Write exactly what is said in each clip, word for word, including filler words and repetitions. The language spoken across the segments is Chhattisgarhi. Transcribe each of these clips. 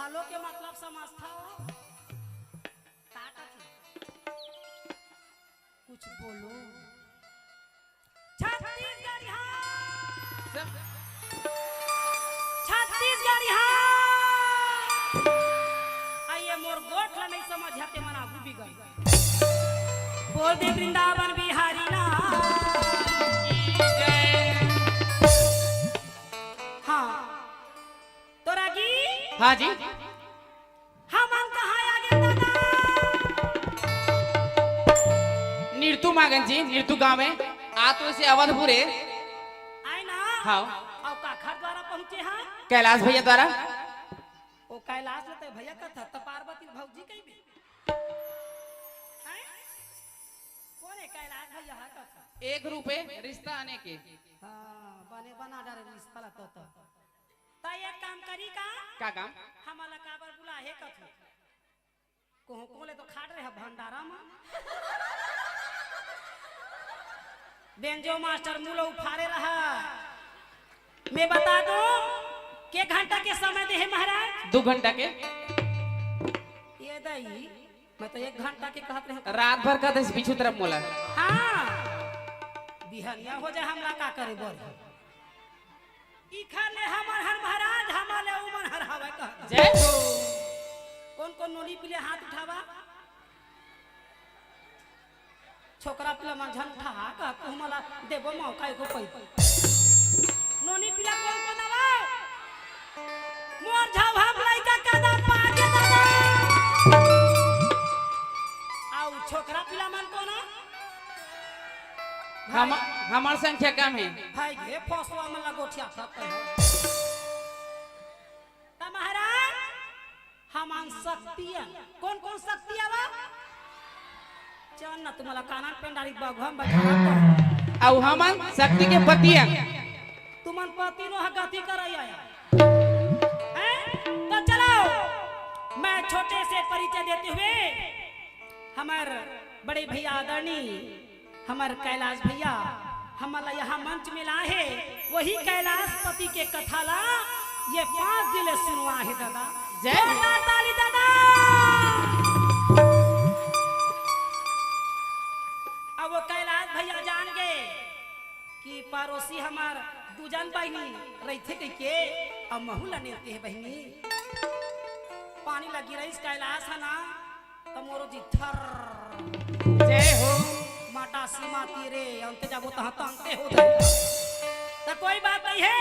बोलो के मतलब समझता हो? का कथे? कुछ बोलो। छत्तीसगढ़िया। सब छत्तीसगढ़िया। आ ये मोर गोठ ला नहीं समझ आते मन आगू भी गए। बोल दे वृंदावन बिहारी ना। हाँ। तोरा की? हाँ जी। हमन कहाँ आ गे दादा? निरतू मागन जी, निरतू गाँव में। आ तो इसे अवधपुर है। आए ना? हाँ। अउ काखर द्वारा पहुँचे हाँ? कैलाश भैया द्वारा। ओ कैलाश ल ते भैया कथा, त पार्वती भौजी कही भी। हैं? कोन है कैलाश भैया हा कथा? एक रूपे रिश्ता आने के। हाँ, बने बना डारे रिश्ता ला तो, तो। त एक काम करी का? का काम? हमला काबर बुलाहे कथो? कोहो कोले तो खाट रहे भंडारा म। बेंजो मास्टर मुलो उफारे रहा। मैं बता दूं, के घंटा के समय दे है महाराज? दू घंटा के। ये दई, मैं तो एक घंटा के कहत रहे। रात भर का दस बिछू तरफ मोला। हाँ, बिहनिया हो जाए, हमला का करे बर? इखर ले हमन हर महाराज, हमर ले उमन हर हवय कह। जय हो। कोन कोन नोनी पीले हाथ उठावा? छोकरा पिला मन झन उठा कह, तू हमला देबो मौका एको पै। नोनी पीला कोन कोन आवा? मोर झाव हम लइका कदर पाके दादा। आउ छोकरा पिला मन कोन? हम, हमर संख्या कम है। भाई घे फसवा में लगोठिया सकते हो। त महाराज, हमन शक्तियन। कोन कोन शक्ति आवा? चल न तुम्हाला कानन पेंडारी बघवा में बैठा। अउ हमन शक्ति के पतियन। तुमन पति नो ह गति करई आया। हैं? तो चलो, मैं छोटे से परिचय देते हुए हमर बड़े भैया आदरणीय हमर कैलाश भैया हमन ला यहाँ मंच में लाए हे, वही कैलाशपति के कथा ला ये पाँच दिन ले सुनवा हे दादा। जय हो। जोरदार ताली दादा। अब वो कैलाश भैया जान गए कि पड़ोसी हमर दूजन बहिनी रहिथे कहिके, अब महू ला नेवते हे बहिनी। पानी लगी रहिस कैलाश ह ना, त मोरो जी थर। जय हो। माता सीमा तीरे, अंते जाबो तहाँ तंते हो जाए। त कोई बात नहीं है,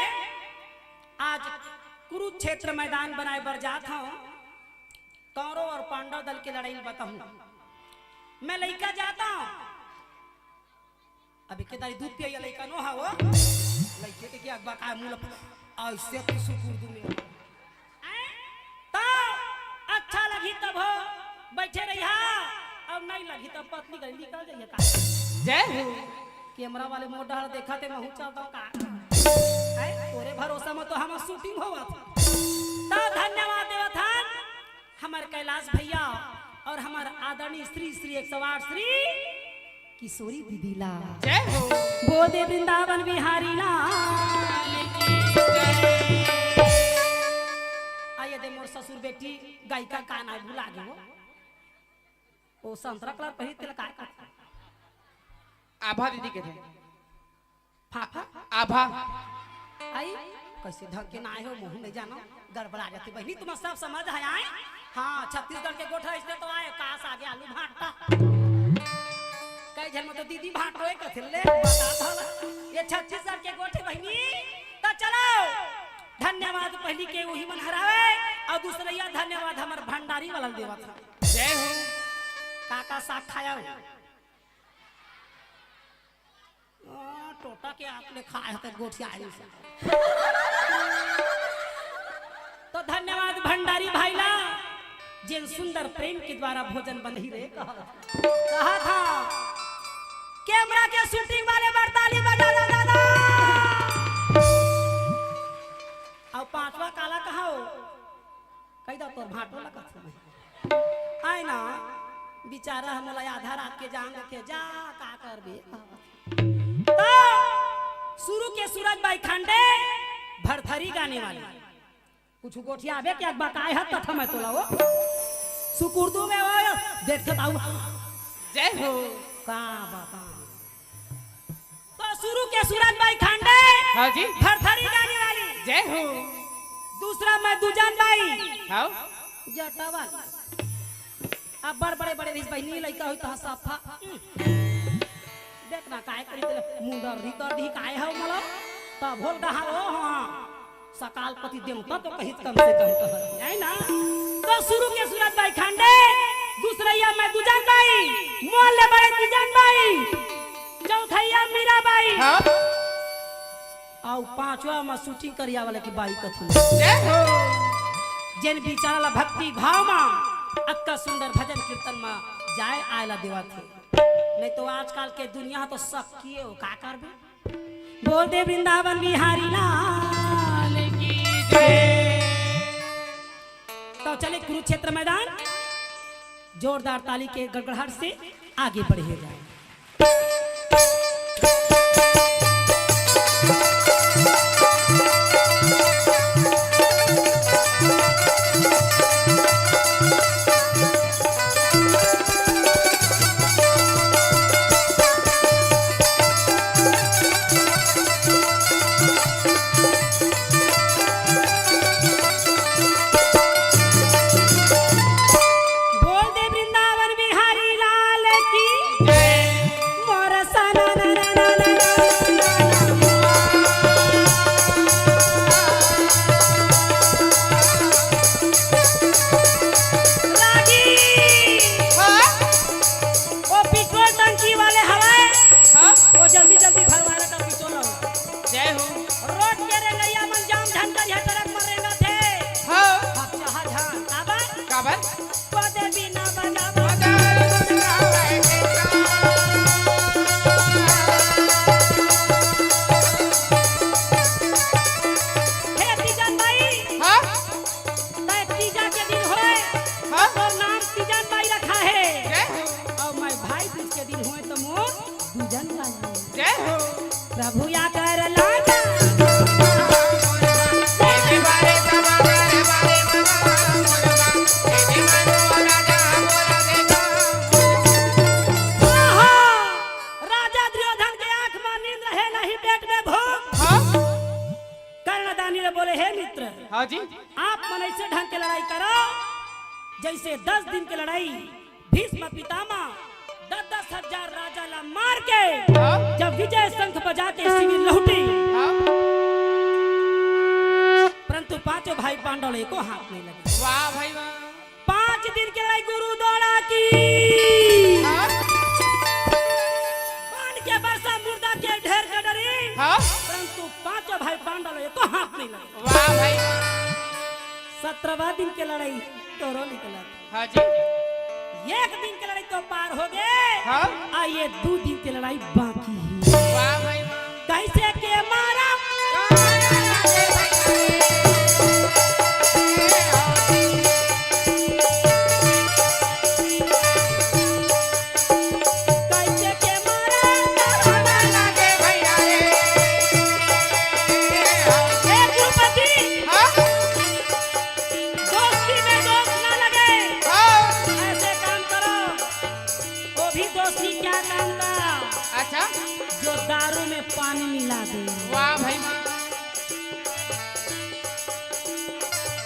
आज कुरुक्षेत्र मैदान बनाए बर जात हूँ। कौरव और पांडव दल के लड़ाई बताऊँ। मैं लइका जाता हूँ, अबे के दाई दूध पिया लइका नो हा वो। लइके के क्या बका मुंह लप-, ऐसे तो सुकुर दूं मैं। हैं? तो अच्छा लगी तब हो, बैठे रही हा, और नहीं लगी तब पतली गली निकल जाइए का। जय हो। कैमरा वाले मोर डहर देखा थे, महू चलता हूँ का। हैं? तोरे भरोसा में तो हम शूटिंग होवत। तो धन्यवाद देवत हन हमर कैलाश भैया और हमर आदरणीय श्री श्री एक सौ आठ श्री किशोरी दीदी ला। जय हो। बोल दे वृंदावन बिहारी ला। आइए दे मोर ससुर बेटी गायिका का नाम भुला गए हो। ओ संतरा कलर पहिरी तेला काय कहथे? आभा दीदी के थे। फाफा? आभा। आई, कैसे ढंग के ना आए हो, मुंह नहीं जानो, गड़बड़ा जाती बहिनी, तुम सब समझ है आए? हाँ, छत्तीसगढ़ के गोठा इसने तो आए, कास आगे आलू भांटा। कई झन में तो दीदी भांटो है, कथे ले, बता था ना। ये छत्तीसगढ़ के गोठे बहिनी, तो चलो, धन्यवाद पहली के वही मन हरावे, और दूसरा यह धन्यवाद हमर भंडारी वाला देवा था। जय हो। काका साग खाया हो? आ, टोटा के आप ले खाए हते गोठियारी से। तो धन्यवाद भंडारी भाई ला, जिन सुंदर प्रेम के द्वारा भोजन बनही रे कहा, कहा था। कैमरा के शूटिंग वाले बर ताली बजा दो दादा। और पांचवा काला कहा हो? कही दा तोर भांटो ला कथू मैं। आय ना, बेचारा हमला आधा रात के जान देखे, जा का करबे। तो शुरू के सूरज भाई खंडे भरथरी गाने वाले। कुछ गोठियाबे के बकाए हत कथा मैं तोला वो। सुकुर्दू में वो देखत आऊ। जय हो। का बता। तो शुरू के सूरज बाई खांडे। हाँ जी। थरथरी गाने वाली। जय हो। दूसरा मैं दुजान बाई। हाँ। जटा वाली। अब बड़ बड़े बड़े रिस बहिनी लइका होई तो सफा। देख ना काय करी तेरे मुंडर री कर दी काय है मला। तब होल कहा हो हाँ। सकाल पति देवता तो कहित कम से कम कह। है ना? तो शुरू के सूरज बाई खांडे, दूसरैया मैं दुजान बाई, मोल ले बड़े दुजान बाई, चौथैया मीरा बाई। हाँ। अउ पांचवा में शूटिंग करिया वाले की बाई कथू। जय हो। जेन बिचारा ला भक्ति भाव मा अक्का सुंदर भजन कीर्तन मा जाए आयला देवा थे। नहीं तो आजकल के दुनिया तो सब किए हो, का करबे? बोल दे वृंदावन बिहारी लाल की जय। तो चले कुरुक्षेत्र मैदान, जोरदार ताली के गड़गड़ाहट से आगे बढ़े जाए। बोल दे वृंदावन बिहारी लाल की। मोर सना ना ना ना ना ना ना ना। रागी। हाँ? वो पेट्रोल टंकी वाले हवाए। हाँ? वो जल्दी जल्दी भरवाना का पेट्रोल हो। जय हो। रोड के रेंगइया मन जाम झन करिया, ट्रक मन रेंगत हे। हाँ। अब चाहा झन, काबर? काबर? पदे बिना बजावा। हे तीजन बाई। हाँ? तय तीजा के दिन होए। हाँ? तोर नाम तीजन बाई रखा है। जय हो। अउ मैं भाई दूज के दिन होए तो मोर दूजन बाई। जय हो। प्रभु या कर लाना। आहा! राजा दुर्योधन के आंख में नींद रहे नहीं, पेट में भूख। हाँ? कर्णदानी ने बोले, हे मित्र, हाँ जी। आप मन ऐसे ढंग के लड़ाई करो, जैसे दस दिन के लड़ाई भीष्म पितामह दस दस हजार राजा ला मार के हाँ। जब विजय शंख बजा के शिविर लौटी, हाँ। परंतु पांचों भाई पांडव ला एको हाथ नहीं लगे। वाह भाई वाह। पांच दिन के लड़ाई गुरु द्रोणा की। हाँ। बाण के बरसा मुर्दा के ढेर के डरी। हाँ। परंतु पांचों भाई पांडव ला एको हाथ नहीं लगे। वाह भाई। सत्रहवां दिन के लड़ाई तोरो निकला। हाँ जी। एक दिन के लड़ाई तो पार हो गए। हाँ। आ ये दो दिन के लड़ाई बाकी है। वाह भाई वाह। कैसे के मारा? कैसे के मारा? हे द्रौपदी, हाँ? दोस्ती में दोस्त ना लगे। हाँ। ऐसे काम करो, वो भी दोस्ती क्या काम का? अच्छा। जो दारू में पानी मिला दे। वाह भाई वाह।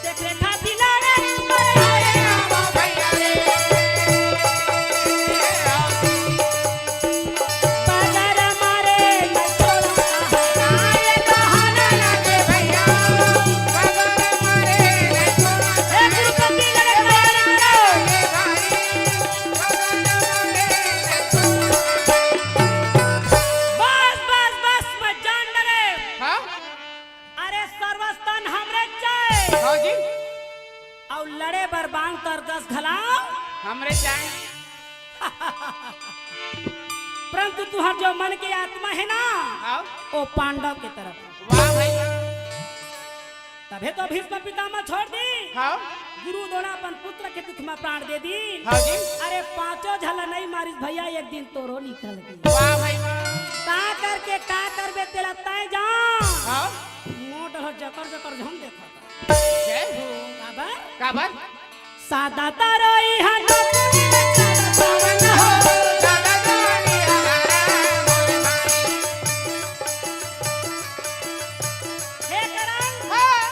तेकरे खातिर लड़े, मरे। बगैर मारे न छोड़ा। ए गुरुपति लड़े, मरे। बस, बस, बस, मैं जान डरे। हाँ? अरे सर्वस्तन हमरे चाहे। हाँ जी। अउ लड़े बर बांध तर दस घलाव। हमरे चाहे। परंतु तुहर जो मन के आत्मा है ना, हाँ। वो पांडव के तरफ। वाह भाई वाह। तभे तो भीष्म पितामह छोड़ दी। हाँ। गुरु द्रोण अपन पुत्र के दुख में प्राण दे दी। हाँ जी। अरे पांचों झला नहीं मारिस भैया, एक दिन तोरो निकल गई। वाह भाई वाह। का करके का करबे तेला तय जा। हाँ। मोट हो जकर जकर झन देखत। जय हो। काबर? काबर? सादा तरई हन। पवन हो, दादा जानी हमारा। हे करण। हाँ।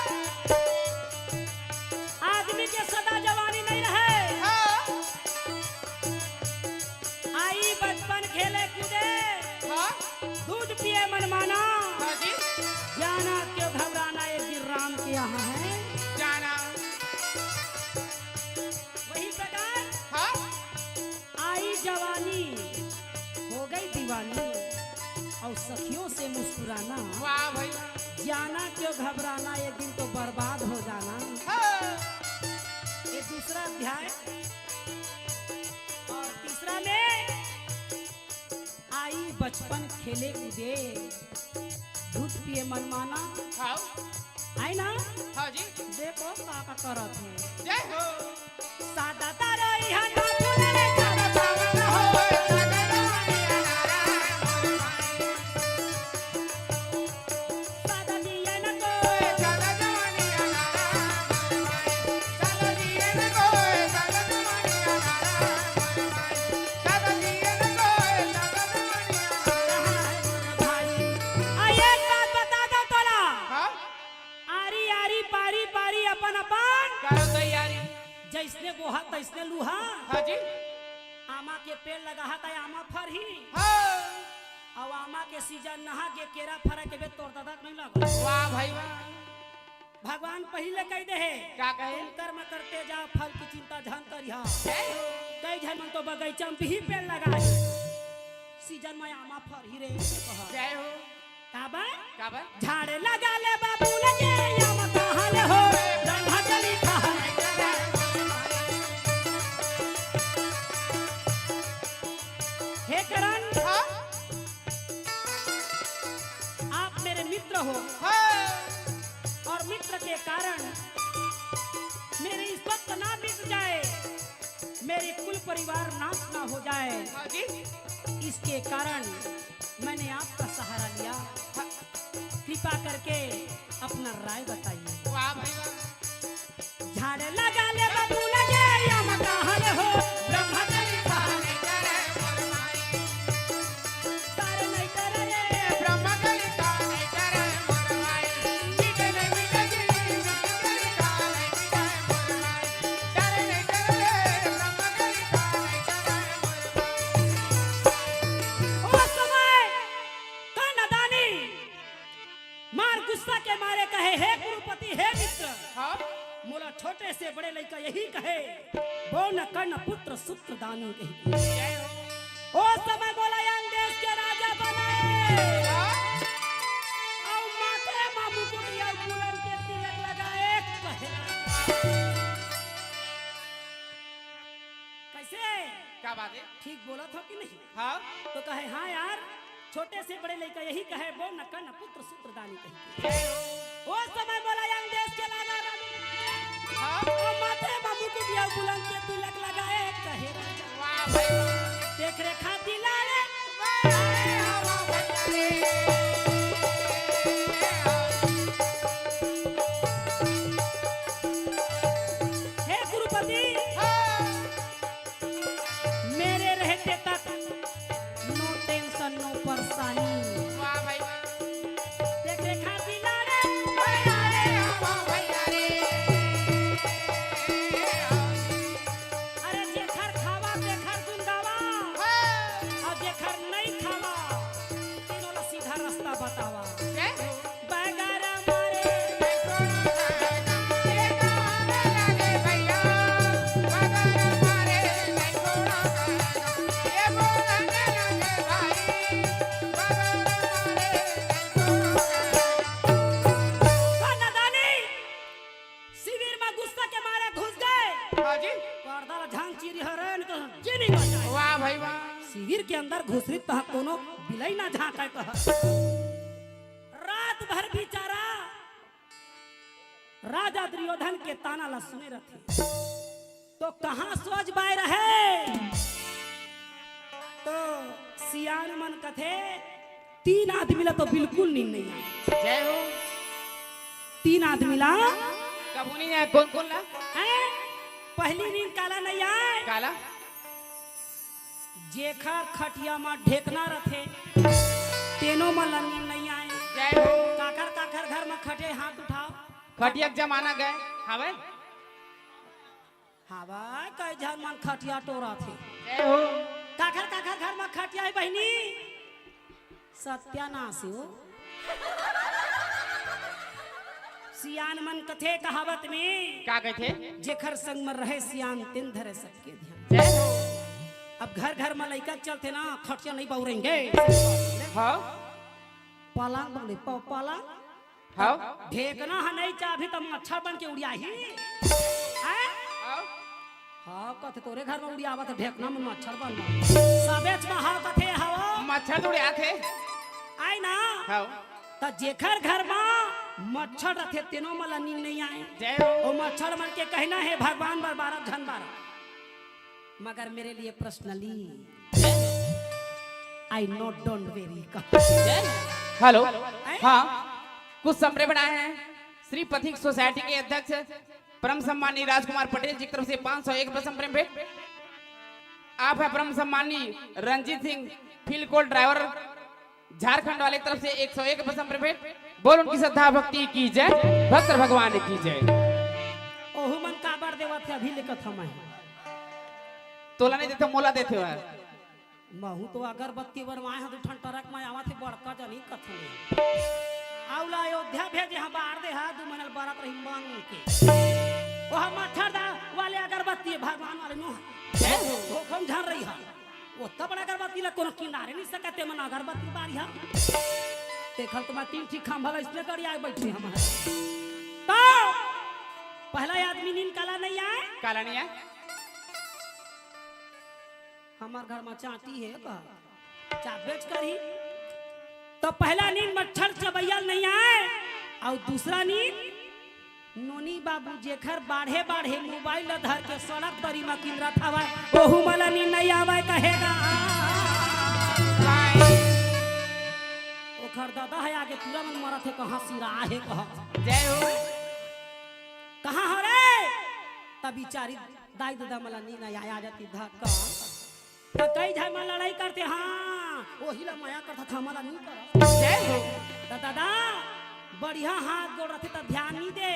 आदमी के सदा जवानी नहीं रहे। हाँ। आई बचपन खेले कूदे, हाँ। दूध पिए मन माना। हाँ जी। जाना क्यों घबराना, एक दिन राम के यहाँ है। जाना। वही प्रकार हाँ। आई जवानी, हो गई दीवानी, और सखियों से मुस्कुराना। वाह भाई। जाना क्यों घबराना, एक दिन तो बर्बाद हो जाना। हाँ। ये दूसरा अध्याय। और तीसरा में आई बचपन खेले कूदे, दूध पिए मन माना। हाँ। है ना? हाँ जी। देखो का का करत हे। जय हो। सादा तारा इहा ना फूले रे, सादा तारा ना हो। सादा दिया ना को। भाई, आ एक बात बता दो तोला। हाँ? आरी आरी, पारी पारी, अपन अपन। करो तैयारी। जैसने बोहा तैसने लूहा। हाँ जी। आमा के पेड़ लगा हा, त आमा फरही। हाँ। अउ आमा के सीजन नहा के केरा फरा के बे तोर ददा के नहीं लगा। वाह भाई वाह। भगवान पहिले कह दे हे, का कहे? तुम कर्म करते जाओ, फल की चिंता झन करिहा। जय हो। कई झन मन तो बगीचा में भी पेड़ लगाए, सीजन में आमा फरही रे, कहा। जय हो। काबर? काबर? झाड़े लगा ले बाबू लगे, आमा कहाँ ले हो, ब्रह्मा के लिखा है। हे करण, हाँ? आप मेरे मित्र हो। हाँ। और मित्र के कारण मेरी इज्जत ना बिक जाए, मेरे कुल परिवार नाश ना हो जाए। हाँ जी। इसके कारण मैंने आपका सहारा लिया। हाँ। कृपा करके अपना राय बताइए। वाह भाई वाह। झाड़े लगा ले बाबू लगे, या मकान हो, ब्रह्मा के लिखा है। तारे नहीं करे रे, ब्रह्मा के लिखा है। ओ समय का नादानी, मार गुस्सा के मारे कहे, "हे कुरुपति, हे मित्र, हाँ? मोला छोटे से बड़े लइका यही कहे, बो न कर्ण पुत्र सूत्रदानी कही।" जय हो। ओ समय मोला यंग देश के राजा बनाए। हाँ? अउ माथे मा मुकुट अउ बुलंद के तिलक लगाए कहे। कैसे? क्या बात है? ठीक बोलत हो कि नहीं? हाँ। तो कहे, "हाँ यार, छोटे से बड़े लइका यही कहे, बो न कर्ण पुत्र सूत्रदानी कही।" ओ समय बोला यंग देश के लागा राजू। हाँ। ओ माथे मा मुकुट या बुलंद के तिलक लगाए कहे। वाह भाई। देख रे खाती लाड़े। वाह भाई। हे गुरुपति, हाँ। मेरे रहते तक no tension, no परेशानी। वाह भाई वाह। देख रेखा दिलाने। भैया रे, वाह भैया रे। अरे जेखर खावा, तेखर गुंदावा। हाँ। अउ जेखर नहीं खावा, तीनों ला सीधा रास्ता बतावा। जय हो। बगर मारे। शिविर में गुस्सा के मारे घुस गए। हाँ जी। पर्दा ला झांक चीरी हरन तो जीनी बजाए। वाह भाई वाह। शिविर के अंदर घुसरी तहाँ कोनो बिलाई ना झांके कहा। रात भर बेचारा राजा दुर्योधन के ताना ला सुने रथे। तो कहाँ सोच बाय रहे? तो सियान मन कथे, तीन आदमी ला तो बिल्कुल नींद नहीं आए। जय हो। तीन आदमी ला। कभू नहीं आय, कोन कोन ला? हैं? पहली नींद काला नहीं आय? काला? जेखर खटिया म ढेकना रथे, तेनो मन ला नींद नहीं आय। जय हो। काखर काखर घर म खटिया, हाथ उठाव। खटिया के जमाना गय, हवय? हवय, कई झन मन खटिया टोरत हे। जय हो। काखर काखर घर म खटिया हे बहिनी? सत्यानाश हो। सियान मन कथे कहावत में, का कथे? जेखर संग म रहे सियान, तेन धरे सबके ध्यान। जय हो। अब घर घर म लइका चलथे ना, खटिया नहीं बउरेंगे। हाँ। पलंग बउरे, प-, पलंग। हाँ। ढेकना ह नहीं चाबही त मच्छर बन के उड़ियाही। हैं? हाँ। हाँ, कथे तोरे घर म उड़ियावत हे ढेकना म मच्छर बन। सबेच म हाँ कथे हव। मच्छर तो उड़ियात हे। आय ना? हाँ। त जेखर घर म मच्छर रथे, तेनो मन ला नींद नहीं आय। जय हो। ओ मच्छर मन के कहना हे, भगवान बर बारह झन बारह। मगर मेरे लिए personally, I not, don't worry। Hello. हैं? हाँ, कुछ संप्रेम आए हैं श्री पथिक सोसाइटी के अध्यक्ष परम सम्मानी राजकुमार पटेल जी की तरफ से पाँच सौ एक रुपये संप्रेम भेंट। आप है परम सम्मानी रंजीत सिंह, फील्ड कोल ड्राइवर, झारखंड वाले की तरफ से एक सौ एक रुपये संप्रेम भेंट। बोल उनकी श्रद्धा भक्ति की जय, भक्त भगवान की जय। ओहू मन काबर देवत हे, अभी लेकत हवं मैं। तोला नहीं देथे, मोला देथे वह। महू तो अगरबत्ती बनवाए हंव, दू ठन ट्रक म आवत हे, बड़का जनी कथनी। अउ ला अयोध्या भेजे हंव, बार दे हा, दू महीना ले बरत रही मन के। ओह मच्छर दा वाले अगरबत्ती, भगवान वाले नो हा। धोखम झन रही हा। ओतका बड़ा अगरबत्ती ला कोनो किनारे नहीं सकत, ते मन अगरबत्ती बारी हा। देखल तो मैं तीन ठी खंभा ला इसने गड़िया के बैठे हमारे। तो पहला आदमी नींद काला नहीं आय? काला नहीं आय? हमर घर म चांटी हे का? चाबेच करही। तो पहला नींद मच्छर चबैया नहीं आय, अउ दूसरा नींद नोनी बाबू जेखर बाढ़े बाढ़े मोबाइल ल धर के सड़क तरी म किंदरत हवय, ओहू मन ल नींद नहीं आवय कहेगा। ओखर ददा हे आगे पूरा मन मरत हे, कहाँ सिरा हे कहा। जय हो। कहाँ हो रे? तब बिचारी दाई ददा मन ल नींद नहीं आय, आ जाती धक्का। त कई झन मन लड़ाई करथे, हाँ, ओही ला मया करथस, हमन ला नी करस। जय हो। त दादा, बढ़िया हाथ गोड़ रथे त ध्यान नी दे।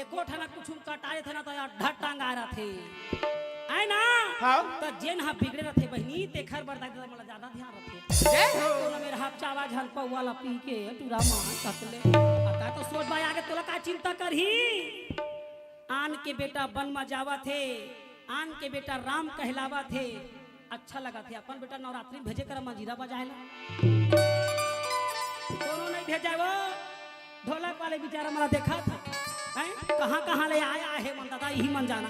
एको ठन कुछु कटाए थे ना त अड्डा टांगा रथे। आय ना? हाँ। त जेन ह बिगड़े रथे बहिनी, तेखर बर दाई ददा मन ला ज्यादा ध्यान रथे। जय हो। कोनो मेर हपचावा झन पौवा ला पी के टूरा मार सकले। अता तो सोच भाई आगे तोला का चिंता करही? आन के बेटा बन म जावत हे, आन के बेटा राम कहलावत हे। अच्छा लगत हे, अपन बेटा नवरात्रि म भेजे करा मंजीरा बजाए ला। कोनो नहीं भेजे वो, ढोलक वाले बेचारा मन ला देखत हे, हैं? कहाँ कहाँ ले आय आय हे मन दादा, इही मन जाना।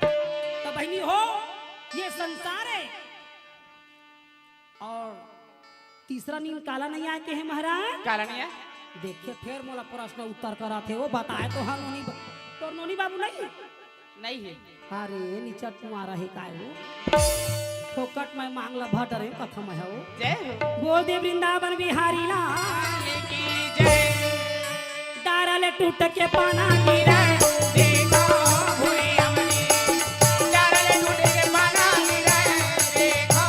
त बहिनी हो, ये संसार हे। अउ तीसरा नींद काला नहीं आय कहे महाराज? काला नहीं आय? देखे फेर मोला प्रश्न उत्तर करत हे, वो बताए तो हाँ नोनी बा-, तोर नोनी बाबू नहीं? नहीं हे। अरे नीचा कुआरा हे काय वो? फोकट म मांग ला भर डरे कथा म हे वो। जय हो। बोल दे वृंदावन बिहारी लाल की जय। डारा ले टूट के पाना गिरे। देखो भुइयां मनी। डारा ले टूट के पाना गिरे। देखो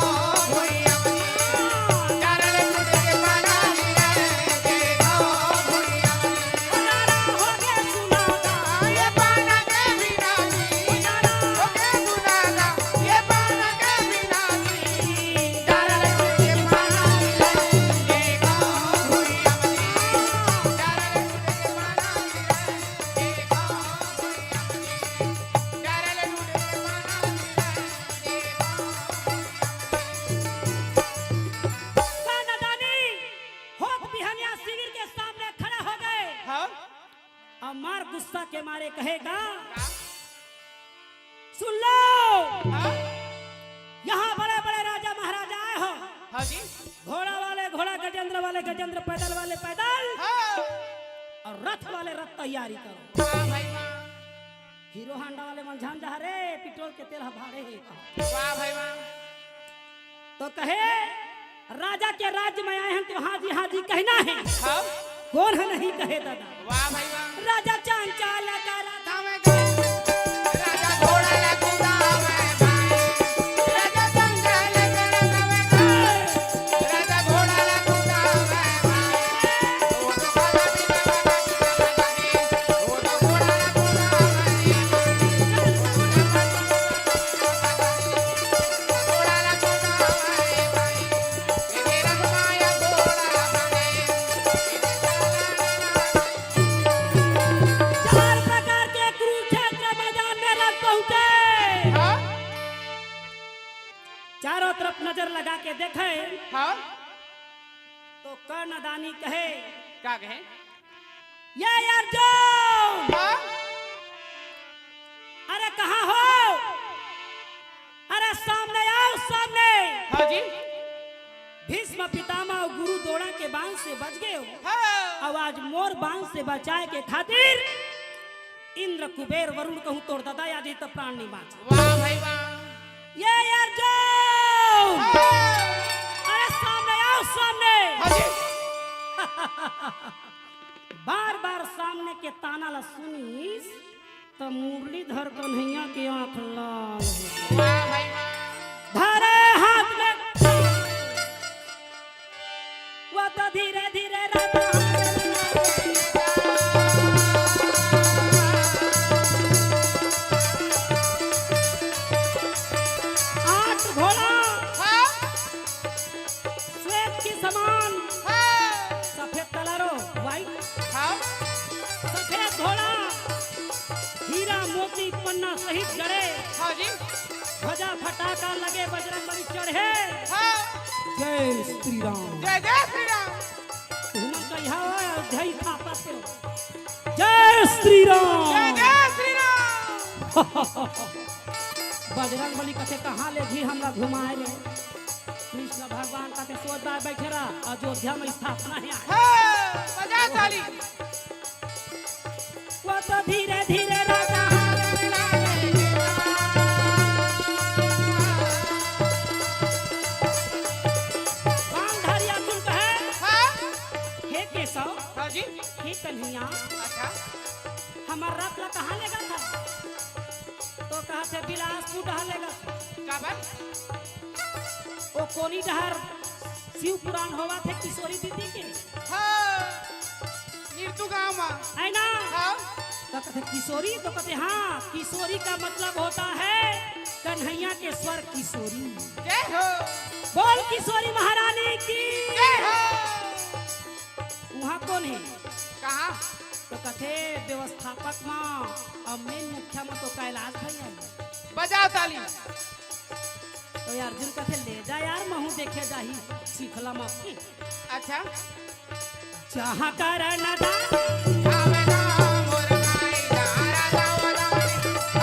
भुइयां मनी। डारा ले टूट के पाना गिरे। देखो भुइयां मनी। डारा हो गे सुनाता। ये पाना के बिना जी। डारा हो गे सुनाता। ये पाना के बिना जी। डारा ले टूट के पाना गिरे। देखो भुइयां मनी। डारा ले टूट के पाना गिरे। का नदानी होत बिहनिया शिविर के सामने खड़ा हो गए। हाँ। अउ मार गुस्सा के मारे कहे का? का? सुन लो। हाँ? यहाँ बड़े बड़े राजा महाराजा आए हो। हाँ जी। घोड़ा वाले घोड़ा, गजेंद्र वाले गजेंद्र, पैदल वाले पैदल। हाँ। अउ रथ वाले रथ तैयारी करो। वाह भाई वाह। हीरो होंडा वाले मन झन जा रे, पेट्रोल के तेल ह भाड़े हे। वाह भाई वाह। तो कहे, राजा के राज्य में आए हैं तो हाँ जी हाँ जी कहना है। हाँ। कोन ह नहीं कहे दादा। वाह भाई वाह। राजा चंचल करत हवे गाय। राजा घोड़ा ला कुदावे भाई। राजा चंचल करत हवे गाय। राजा घोड़ा ला कुदावे भाई। ओ तो घोड़ा भी बाबा का कुदावे। ओ तो घोड़ा ला कुदावे। घोड़ा ला कुदावे भाई। ए मेरा माया घोड़ा बने। चार प्रकार के कुरुक्षेत्र मैदान में रथ पहुंचे। हाँ? चारों तरफ नजर लगा के देखे हाँ? तो कर्णदानी कहे, का कहे? ये अर्जुन! हाँ? अरे कहाँ हो? अरे सामने आओ, सामने। हाँ जी। भीष्म पितामह अउ गुरु द्रोण के बाण से बच गए हो। हाँ। अब आज मोर बाण से बचाए के खातिर इंद्र कुबेर वरुण कहूँ तोर दादा आ जाई त प्राण नहीं बाँच। वाह भाई वाह। ये अर्जुन! हाँ। अरे सामने आओ, सामने। हाँ जी। बार बार सामने के ताना ला सुनिस त मुरलीधर कन्हैया के आंख लाल हो गई। वाह भाई वाह। धरे हाथ में वो तो धीरे धीरे राजा आठ घोड़ा हाँ। श्वेत के समान हाँ। सफेद कलरो, व्हाइट हाँ। सफेद घोड़ा हीरा मोती पन्ना सहित जड़े हाँ जी। ध्वजा फटाका लगे बजरंग बली चढ़े। हाँ। जय श्री राम। जय जय श्री राम। तुमन कहिया हो अयोध्या स्थापना के। जय श्री राम। जय जय श्री राम। बजरंग बली कथे कहाँ ले जी हमरा घुमाए ले। कृष्ण भगवान कथे सोच बार बैठे रहा अयोध्या में स्थापना है। हाँ, बजा ताली। वो तो धीरे धीरे राजा गांधारी अर्जुन कहे, हाँ? हे केशव, हाँ जी। हे कन्हैया, अच्छा। हमार रथ ला कहाँ लेगा था? तो कहा थे बिलासपुर डहर लेगा था। का बात? ओ कोनी डहर शिव पुराण होवा थे किशोरी दीदी के। हाँ। नीरतू गांव मा। है ना? हाँ। तो कहते किशोरी, तो कहते हाँ, किशोरी का मतलब होता है कन्हैया के स्वर किशोरी। जय हो। बोल किशोरी महारानी की। जय हो। वहाँ कौन है? कहाँ? तो कहते व्यवस्थापक मा और मेन मुखिया मा तो कैलाश भैया है। बजाओ ताली। तो अर्जुन कथे ले जा यार, महू देखे जाही सीखला मा। अच्छा। जहाँ करण दा आवे दा मोर भाई, जहाँ राजा वाला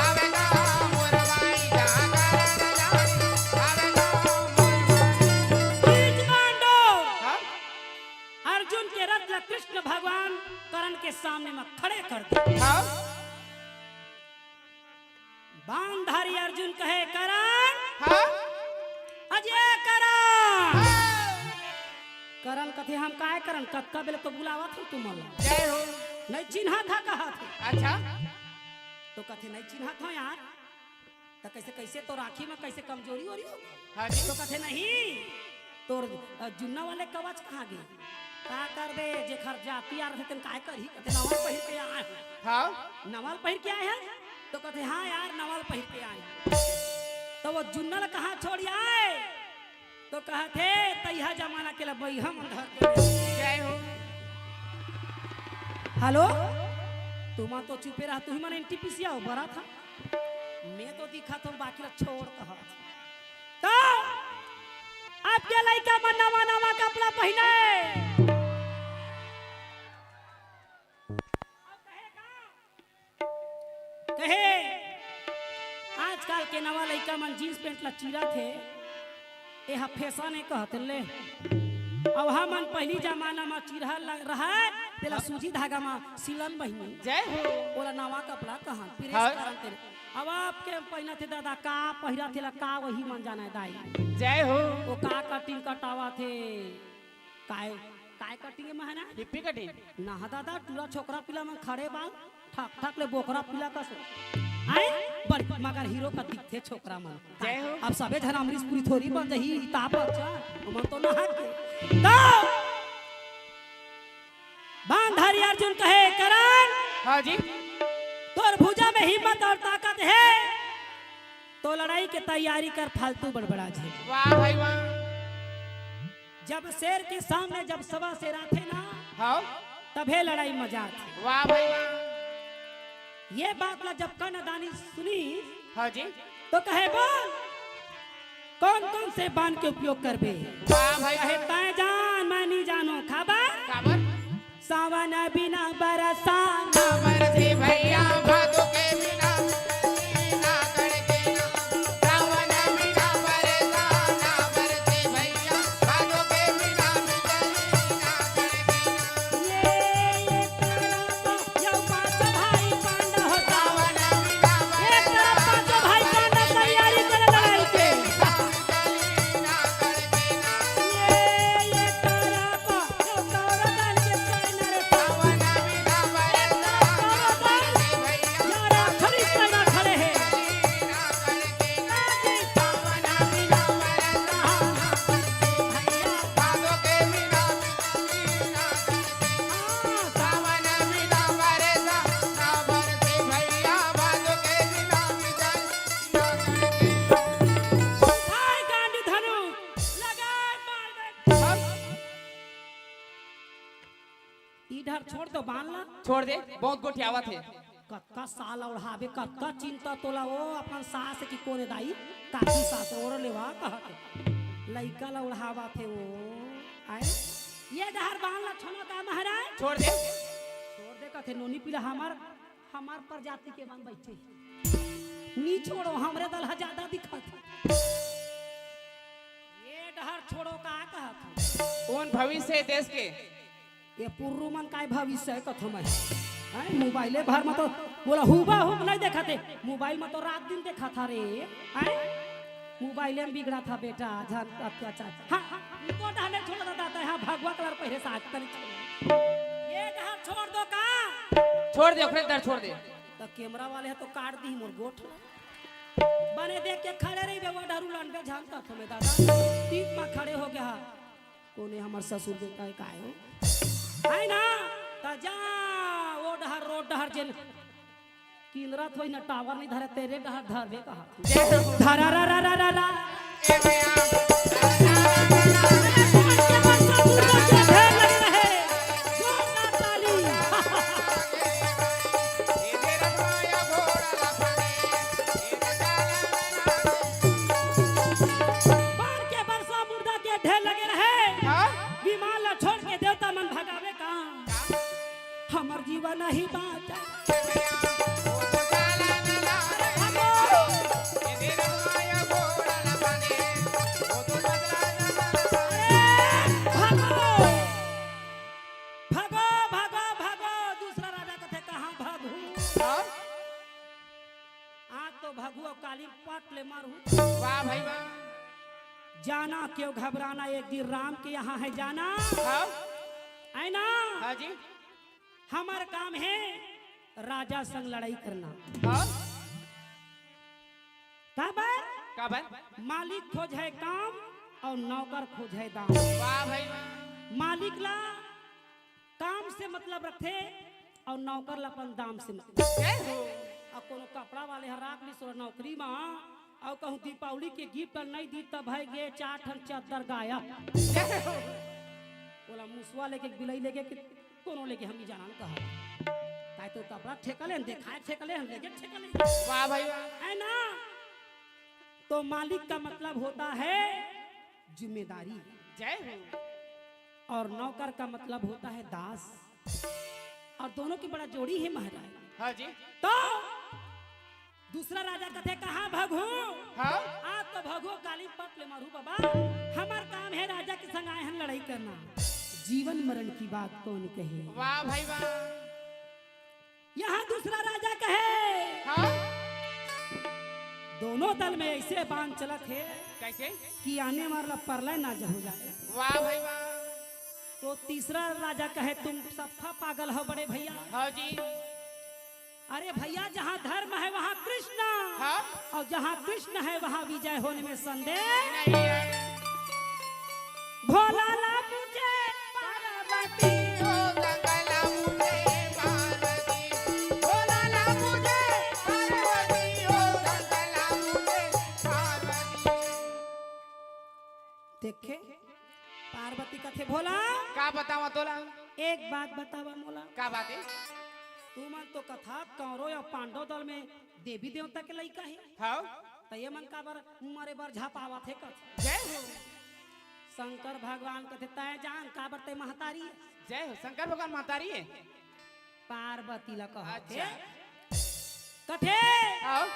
आवे दा मोर भाई, जहाँ करण दा आवे दा मोर भाई। बीच पांडव हाँ? अर्जुन के रथ ला कृष्ण भगवान करण के सामने मा खड़े कर दे। हाँ? बाणधारी अर्जुन कहे करण। हाँ? अजय करण। हाँ। करण कथे हम काय करण, कतका बेले तो बुलावत हन तुमन ला। जय हो। नहीं चिन्हा था कहा थे। अच्छा। तो कथे नहीं चिन्हा था यार। तो कैसे कैसे तो राखी में कैसे कमजोरी हो रही हो? हाँ जी। तो कथे नहीं। तोर, अ, जुन्ना वाले कवच कहाँ गे? का करबे, जेखर जाति आर हे, तेन काय करही? कथे नवा पहिर के आए हँव। हाँ। नवा पहिर के आए हँव? तो कथे, "हाँ यार, नवा पहिर के आए हँव।" तो वो जुन्ना ल कहाँ छोड़ आए? तो कहथे, "तैहा जमाना के ल बइहा मन धर के।" जय हो। हेलो, तुमन तो चुपे रहा, तुही मन एनटीपीसी आओ, बरा था। मैं तो दिखा था, बाकी ल छोड़ कहा। तो अब के लइका मन नवा नवा कपड़ा पहिने। कहे, आजकल के नवा लइका मन जींस पैंट ला चीरत हे, एहा फैशन ए कहत ले। अब हमन पहिली जमाना म चीरहा ल-, रहय, तेला सूजी धागा म सिलन बहिनी। जय हो। ओला नवा कपड़ा कहन, प्रेस हाँ। करन तेला। अब आप के पहिनत हे दादा, का पहिरत हे ला, का वही मन जानय दाई। जय हो। ओ का कटिंग कटावत हे, काय काय कटिंग हे महाराज? Hippie cutting. ना दादा, टूरा छोकरा पिला मन खड़े बाल, ठक ठक ले बोकरा पिला कस। आए, बड़ मगर हीरो का दिखथे छोकरा मन। जय हो। अब सबे झन अमरीश पुरी थोरी बन जही, ताप अच्छा, ओमन तो नहा के। तो बांधारी अर्जुन कहे, "करण, हाँ जी। तोर भुजा में हिम्मत और ताकत हे, तो लड़ाई के तैयारी कर, फालतू बड़बड़ा झे।" वाह भाई वाह। जब शेर के सामने जब सवा शेर आथे ना, हाँ। तभे लड़ाई मजा आथे। वाह भाई वाह। ये बात ला जब कनदानी सुनी, हाँ जी। तो कहे, "बोल, कौन कौन से बाण के उपयोग करबे?" वाह भाई। कहे, "तैं जान, मैं नहीं जानों।" काबर? काबर? सावन बिना बरसाना बरसे भैया, भादो के बिना बिजली ना कड़के ना। सावन बिना बरसाना बरसे भैया, भादो के बिना बिजली ना कड़के ना। ये, ये तरफ यौ पाँचों भाई पांडव हो। सावन बिना एक तरफ पांचों भाई पांडव तैयारी करे लड़ाई के। इधर छोड़ दो बांध ला। छोड़ दे, बहुत गोठियावत हे। कतका साल ओढ़ाबे, कतका चिंता तोला ओ अपन सास कि कोने दाई, काकी सास ओढ़ लेवा कहत हे। लइका ला ओढ़ावत हे ओ। आए? ये डहर बांध ला छोनो का महाराज? छोड़ दे। छोड़ दे कथे नोनी पीला हमार, हमार प्रजाति के मन बैठे। नी छोड़ो, हमरे दल हा ज्यादा दिखत। ये डहर छोड़ो का कहत हे? कौन भविष्य हे देश के? ये पुर्रू मन काय भविष्य हे कथो मैं? हैं, मोबाइले भर में तो बोला हुबा हुब नहीं देखत हे, मोबाइल में तो रात दिन देखत हे रे। हैं, मोबाइले में बिगड़त हे बेटा, झन अत्याचार। हाँ, हाँ, तो डाले छोड़ दादा, हाँ, भगवा कलर पहिरे साथ तनी छोड़। ये डहर छोड़ दो का? छोड़ दे, ओकरे डर छोड़ दे। तो कैमरा वाले हे तो काट दी मोर गोठ। बने देख के खड़े रही बे, वो डहरू लंडे झन कथो मैं दादा। तीन में खड़े हो गया। कोने हमर ससुर बेटा हे काय हो? है ना? त जा, ओ डहर, रोड डहर जेन किंदरत होई ना, टावर नहीं धरे, तेरे डहर धरबे कहा। धरा रा रा रा रा रा। जोरदार ताली। बाढ़ के बरसा मुर्दा के ढेर लगे रहे। हाँ? विमान ला छोड़ के देवता मन भगावे का। हमर जीवन नहीं बाँचा। भागो। भागो, भागो, भागो। दूसरा राजा कथे, "कहाँ भागू?" हाँ? आज तो भगू अउ काली पट ले मारहू। वाह भाई वाह। जाना क्यों घबराना, एक दिन राम के यहाँ है जाना। हाँ। है ना? हाँ जी। हमर काम हे राजा संग लड़ाई करना। हाँ। काबर? काबर? मालिक खोजय काम अउ नौकर खोजय दाम। वाह भाई वाह। मालिक ला काम से मतलब रखथे अउ नौकर ला अपन दाम से मतलब। जय हो। अउ कोनो कपड़ा वाले ह राख लिस नौकरी मा, अउ कहूँ दीपावली के गिफ्ट नहीं दी, तब है ये चार ठन चद्दर गायब। जय हो। ओला मुसवा लेके, बिलाई लेके, कि कोनो लेके हम ही जाना न कहा। काय तो कपड़ा ठेका ले, देखाय ठेका ले, हम लेके ठेका ले। वाह भाई वाह। है ना? तो मालिक का मतलब होता है जिम्मेदारी। जय हो। और नौकर का मतलब होता है दास। और दोनों की बड़ा जोड़ी है महाराज। हाँ जी। तो दूसरा राजा कथे, "कहाँ भगू?" हाँ। आज तो भगू काली पट ले मारू बाबा। हमर काम है राजा के संग आए हन लड़ाई करना। जीवन मरण की बात कौन कहे? वाह भाई वाह। यहाँ दूसरा राजा कहे, हाँ? दोनों दल में ऐसे बांध चलत हे कैसे? कि आने वाला परलय ना हो जाए। वाह भाई वाह। तो तीसरा राजा कहे, "तुम सफा पागल हो बड़े भैया।" हाँ जी। अरे भैया, जहाँ धर्म है वहाँ कृष्ण, हाँ। और जहाँ कृष्ण है वहाँ विजय होने में संदेह नहीं है। भोला ला पूजे पार्वती हो, गंगा ला पूजे पार्वती। भोला ला पूजे पार्वती हो, गंगा ला पूजे पार्वती। देखे, पार्वती कथे, "भोला, का बतावा तोला?" "एक बात बतावा मोला।" "का बात है?" "तुमन तो कथा कौरव अउ पांडव दल में देवी देवता के लइका हे, हाँ। त ये मन काबर मरे बर झपावत हे?" कथे। जय हो। शंकर भगवान कथे, "तय जान काबर तय महतारी हे।" जय हो, शंकर भगवान महतारी हे। पार्वती ला कहत हे। अच्छा। कथे, आओ।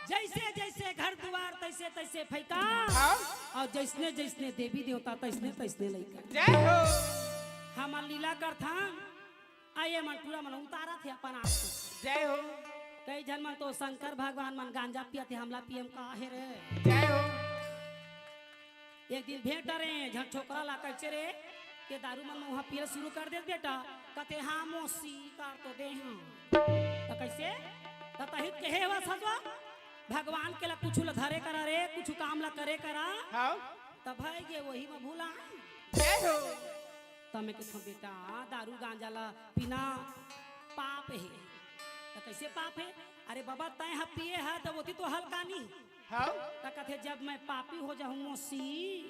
"जैसे जैसे घर दुआर तैसे तैसे फैका, आओ। और जैसने जैसने देवी देवता तैसने तैसने लइका।" जय हो। हमन लीला करथन, आ ये मन टूरा मन उतारत हे अपन आप को। जय हो। कई झन मन तो शंकर भगवान मन गांजा पियत हे, हमला पियम का हे रे। जय हो। एक दिन भेंट रे, झन छोकरा ला कइसे रे, के दारू मन उहाँ पियल शुरू कर देस बेटा, कथे, "हाँ मौसी, कर तो दे हँव।" त कइसे? त तही कहे हवस हजवा, भगवान के ला कुछु ला धरे करा रे, कुछु काम ला करे करा। हाँ। त भई गे वही म भुला। जय हो। त मैं कथँव, "बेटा, दारू गांजा ला पीना पाप हे।" त कइसे पाप हे? "अरे बबा, तैं ह पिए ह, त ओती तो हल्का नी।" हाँ। त कथे, "जब मैं पापी हो जाहूँ मौसी,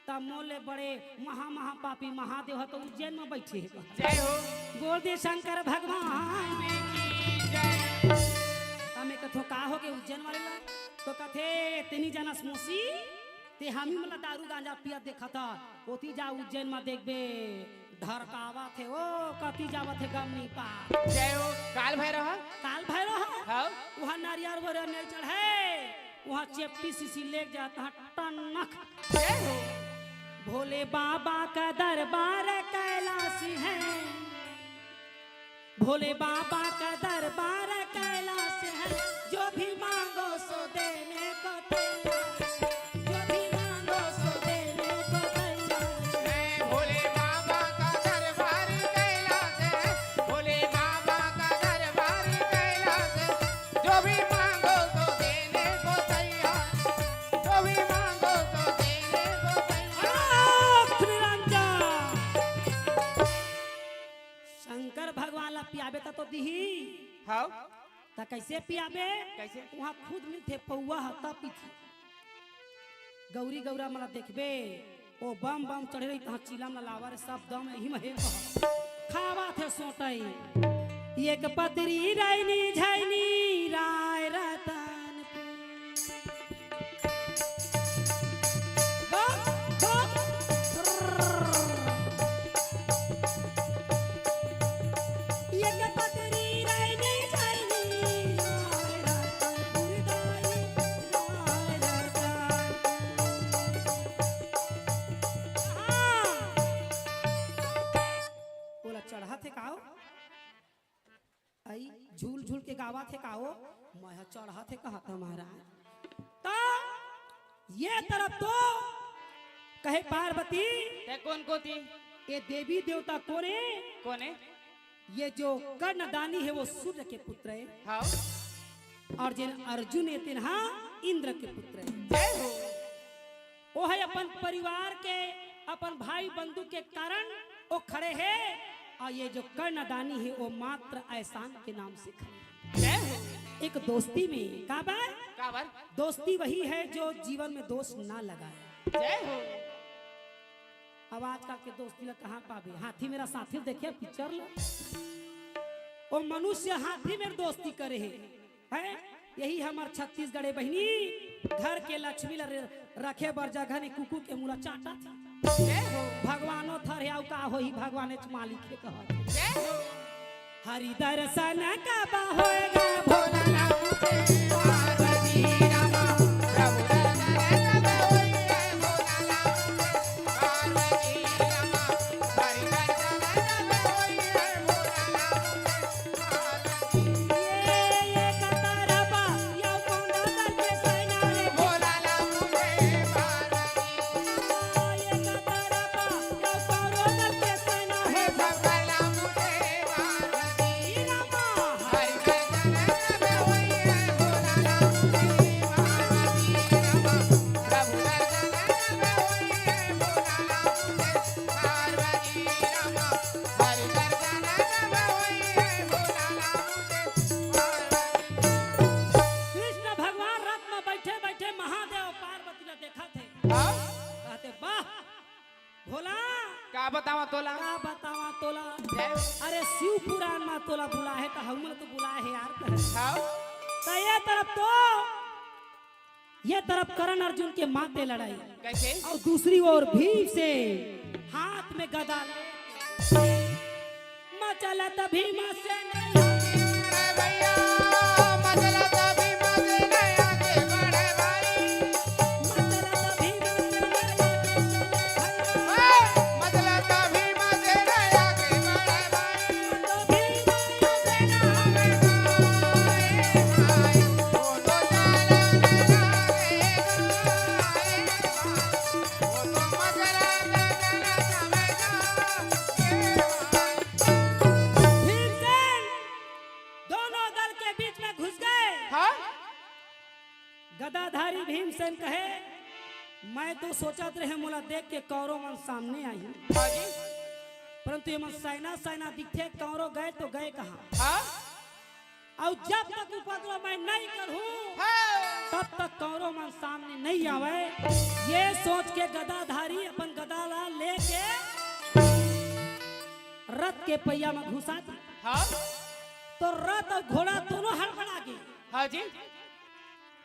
तब मोले बड़े महा महा पापी महादेव ह तो उज्जैन म बइठे हे।" जय हो। बोल दे शंकर भगवान। जय। त मैं कथँव, "का होगे उज्जैन वाले ला?" त कथे, "तें नी जानस मौसी, तें हमी मन ला दारू गांजा पियत देखत हस, ओती जा उज्जैन म देखबे, ढरकावत हे, ओ कती जावत हे गम नी पात।" जय हो। काल भैरव ह? काल भैरव ह? हाँ। उहाँ नरियर वरियर नइ चढ़े, उहाँ चेपटी सीसी लेग जात ह टनक। जय हो। भोले बाबा का दरबार कैलाशी है, भोले बाबा का दरबार कैलाश है, जो भी मांगो सो देने को तैयार, जो भी मांगो सो देने को तैयार। मैं भोले बाबा का दरबार कैलाश है, भोले बाबा का दरबार कैलाश है, जो भी मांगो सो देने को तैयार, जो भी मांगो सो देने को तैयार। आँख निरंजन। शंकर भगवान ला पियाबे त तो दिही। हाँ। त कइसे पियाबे? कइसे? उहाँ खुद मिलथे पौवा ह, त पीथे। गौरी गौरा मन ला देखबे, ओ बम बम चढ़े रही, तहाँ चिलम ला लावा रे, सब दम एही म हे कह। खावत हे सोटई। एक पतरी रैनी झैनी राय रतन ओला चढ़त हे का ओ? अई झूल झूल के गावत हे का ओ? मैं ह चढ़त हे कहत ह महाराज। त ये तरफ तो कहे पार्वती। ते कोन कोती? ये देवी देवता कोन हे? कोन हे? ये जो कर्णदानी है वो सूर्य के पुत्र है। हाँ। और जिन अर्जुन हे तेन हा इंद्र के पुत्र है। जय हो। वो है अपन परिवार के, अपन भाई बंधु के कारण वो खड़े हैं। और ये जो कर्णदानी है वो मात्र एहसान के नाम से खड़े हैं। जय हो। एक दोस्ती में काबर? काबर? दोस्ती वही है जो जीवन में दोष ना लगाए। जय हो। अब आजकल के दोस्ती ला कहाँ पाबे? हाथी मेरा साथी देखे पिक्चर ला। वो मनुष्य हाथी मेर दोस्ती करे हे। हैं? यही हमर छत्तीसगढ़े बहिनी घर के लक्ष्मी ला रे-, रखे बर जगह नहीं, कुकुर के मुला चाटत। जय हो। भगवानो थर हे, अउ का होही, भगवानेच मालिक हे कहत। जय हो। हरि दर्शन कब होएगा भोला? बतावा तोला। का बतावा तोला? जय। अरे शिव पुराण मा तोला बुलाए हे त हमन तो बुलाए हे यार। हाव। त ये तरफ तो, ये तरफ करण अर्जुन के माते लड़ाई। कैसे? अउ दूसरी ओर भीम से हाथ में गदा ले मचलत भीम से भीमसेन दोनों दल के बीच में घुस गए। हाँ? गदाधारी भीमसेन कहे, "मैं तो सोचत रहे मोला देख के कौरव मन सामने आही, हाँ जी। परंतु ये मन सैना सैना दिखथे, कौरव गए तो गए कहाँ?" हाँ? अउ जब तक उपद्रव मैं नहीं करूं, हाँ। तब तक कौरव मन सामने नहीं आवे। ये सोच के गदाधारी अपन गदा ला लेके रथ के पहिया में घुसा दी। हाँ। तो रथ अउ घोड़ा दोनों हड़बड़ा गे। हाँ जी।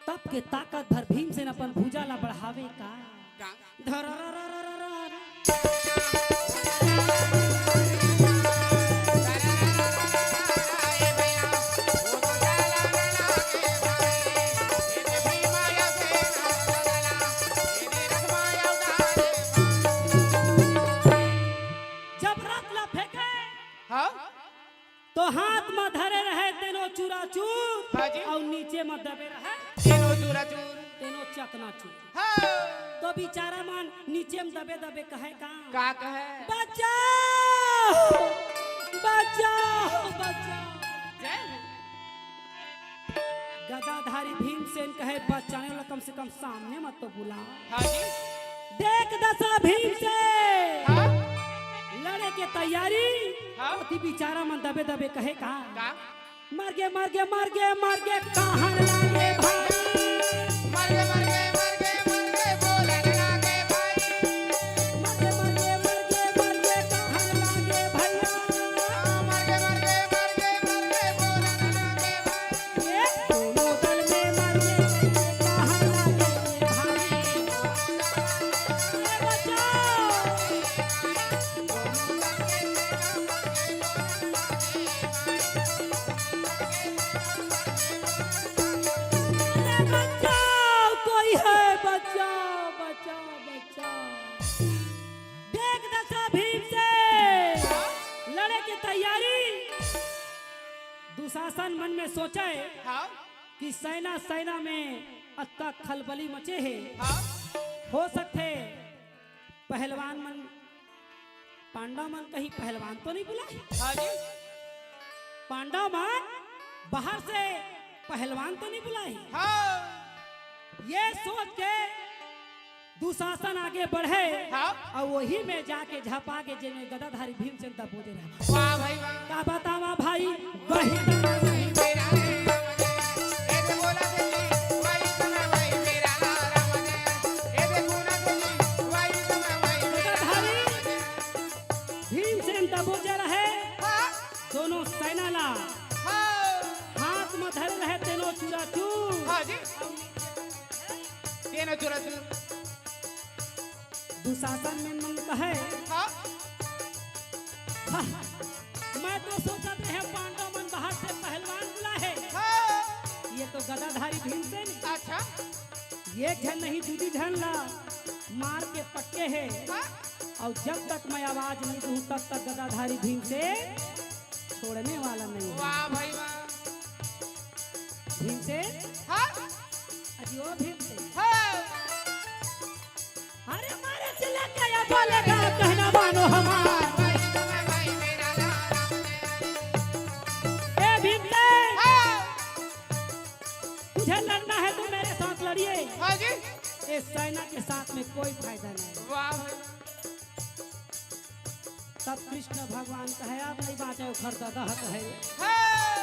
तब के ताकत भर भीमसेन अपन भुजा ला बढ़ावे का। का? धररररररर। जब रथ ला फेंके, हाँ? तो हाथ म धरे रहे तेनो चूराचूर, हाँ जी। अउ नीचे म दबे रहे तेनो चूराचूर। तेनो चकनाचूर। हाँ। तो बिचारा मन नीचे म दबे दबे कहे का? का कहे? बचाओ, बचाओ, बचाओ। जय हो। गदाधारी भीमसेन कहे, "बचाने वाला कम से कम सामने मत तो बुला।" हाँ जी। देख दशा भीमसेन। हाँ। लड़े के तैयारी। हाँ। अति बिचारा मन दबे दबे कहे का? का? मर गे, मर गे, मर गे, मर गे, कहाँ लागे भाई? मर गे, मर गे, मर गे, मर गे, बोलन लागे भाई। मर गे, मर गे, मर गे, मर गे, कहाँ लागे भैया? मर गे, मर गे, मर गे, मर गे, बोलन लागे भाई। ए, दोनों दल में मर गे, कहाँ लागे भाई? ए, बचाओ। अरे बचाओ, कोई है, बचाओ, बचाओ, बचाओ। देख दशा भीमसेन लड़े के तैयारी। दुशासन मन में सोचे हाँ। कि सेना, सेना में अतका खलबली मचे हे। हाँ। हो सकथे पहलवान मन, पांडव मन कहीं पहलवान तो नहीं बुलाए? हाँ जी। पांडव मन बाहर से पहलवान तो नहीं बुलाए? हाँ। ये सोच के दुशासन आगे बढ़े हाँ। अउ वही में जाके झपा के जेमे गदाधारी भीमसेन दबोजे रहे। वाह भाई वाह। का बतावा भाई, वही गदाधारी भीमसेन दबोजे रहे। हाँ। दोनों सेना ला हाँ। हाथ में धरे रहे तेनो चूराचूर। हाँ जी। तेनो चूराचूर। दुशासन मन कहे, हाँ। हाँ, मैं तो सोचत रहे पांडव मन बाहर से पहलवान बुलाए हे। हाँ। ये तो गदाधारी भीमसेन। अच्छा। एक झन नहीं, दू दू झन ला मार के पटके हे। हाँ। अउ जब तक मैं आवाज नहीं दूं, तब तक गदाधारी भीमसेन छोड़ने वाला नहीं है। वाह भाई वाह। भीमसेन? हाँ? अजी ओ भीमसेन। हाँ। अरे मारे चिल्ला के या बोलेगा, कहना मानो हमार। ए भीमसेन, हाँ। तुझे लड़ना है तो मेरे साथ लड़िए। हाँ जी। इस सेना के साथ में कोई फायदा नहीं। वाह भाई। तब कृष्ण भगवान कहे, "अब नहीं बाँचे, ओखर ददा ह कहे।" हाँ।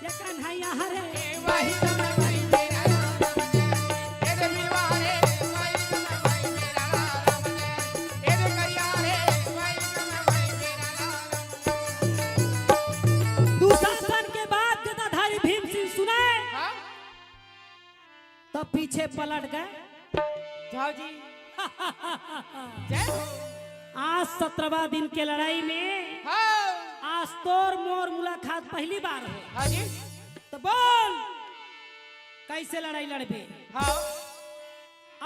ये कन्हैया हरे। ए भाई, ए रे मीवा रे, ए भाई, ए रे करिया रे, ए भाई, तब पीछे पलट गए। जाओ जी। जय हो। आज सत्रहवाँ दिन के लड़ाई में हाँ। आज तोर मोर मुलाकात पहली बार हो। हाँ जी। तो बोल, कैसे लड़ाई लड़बे? हाँ।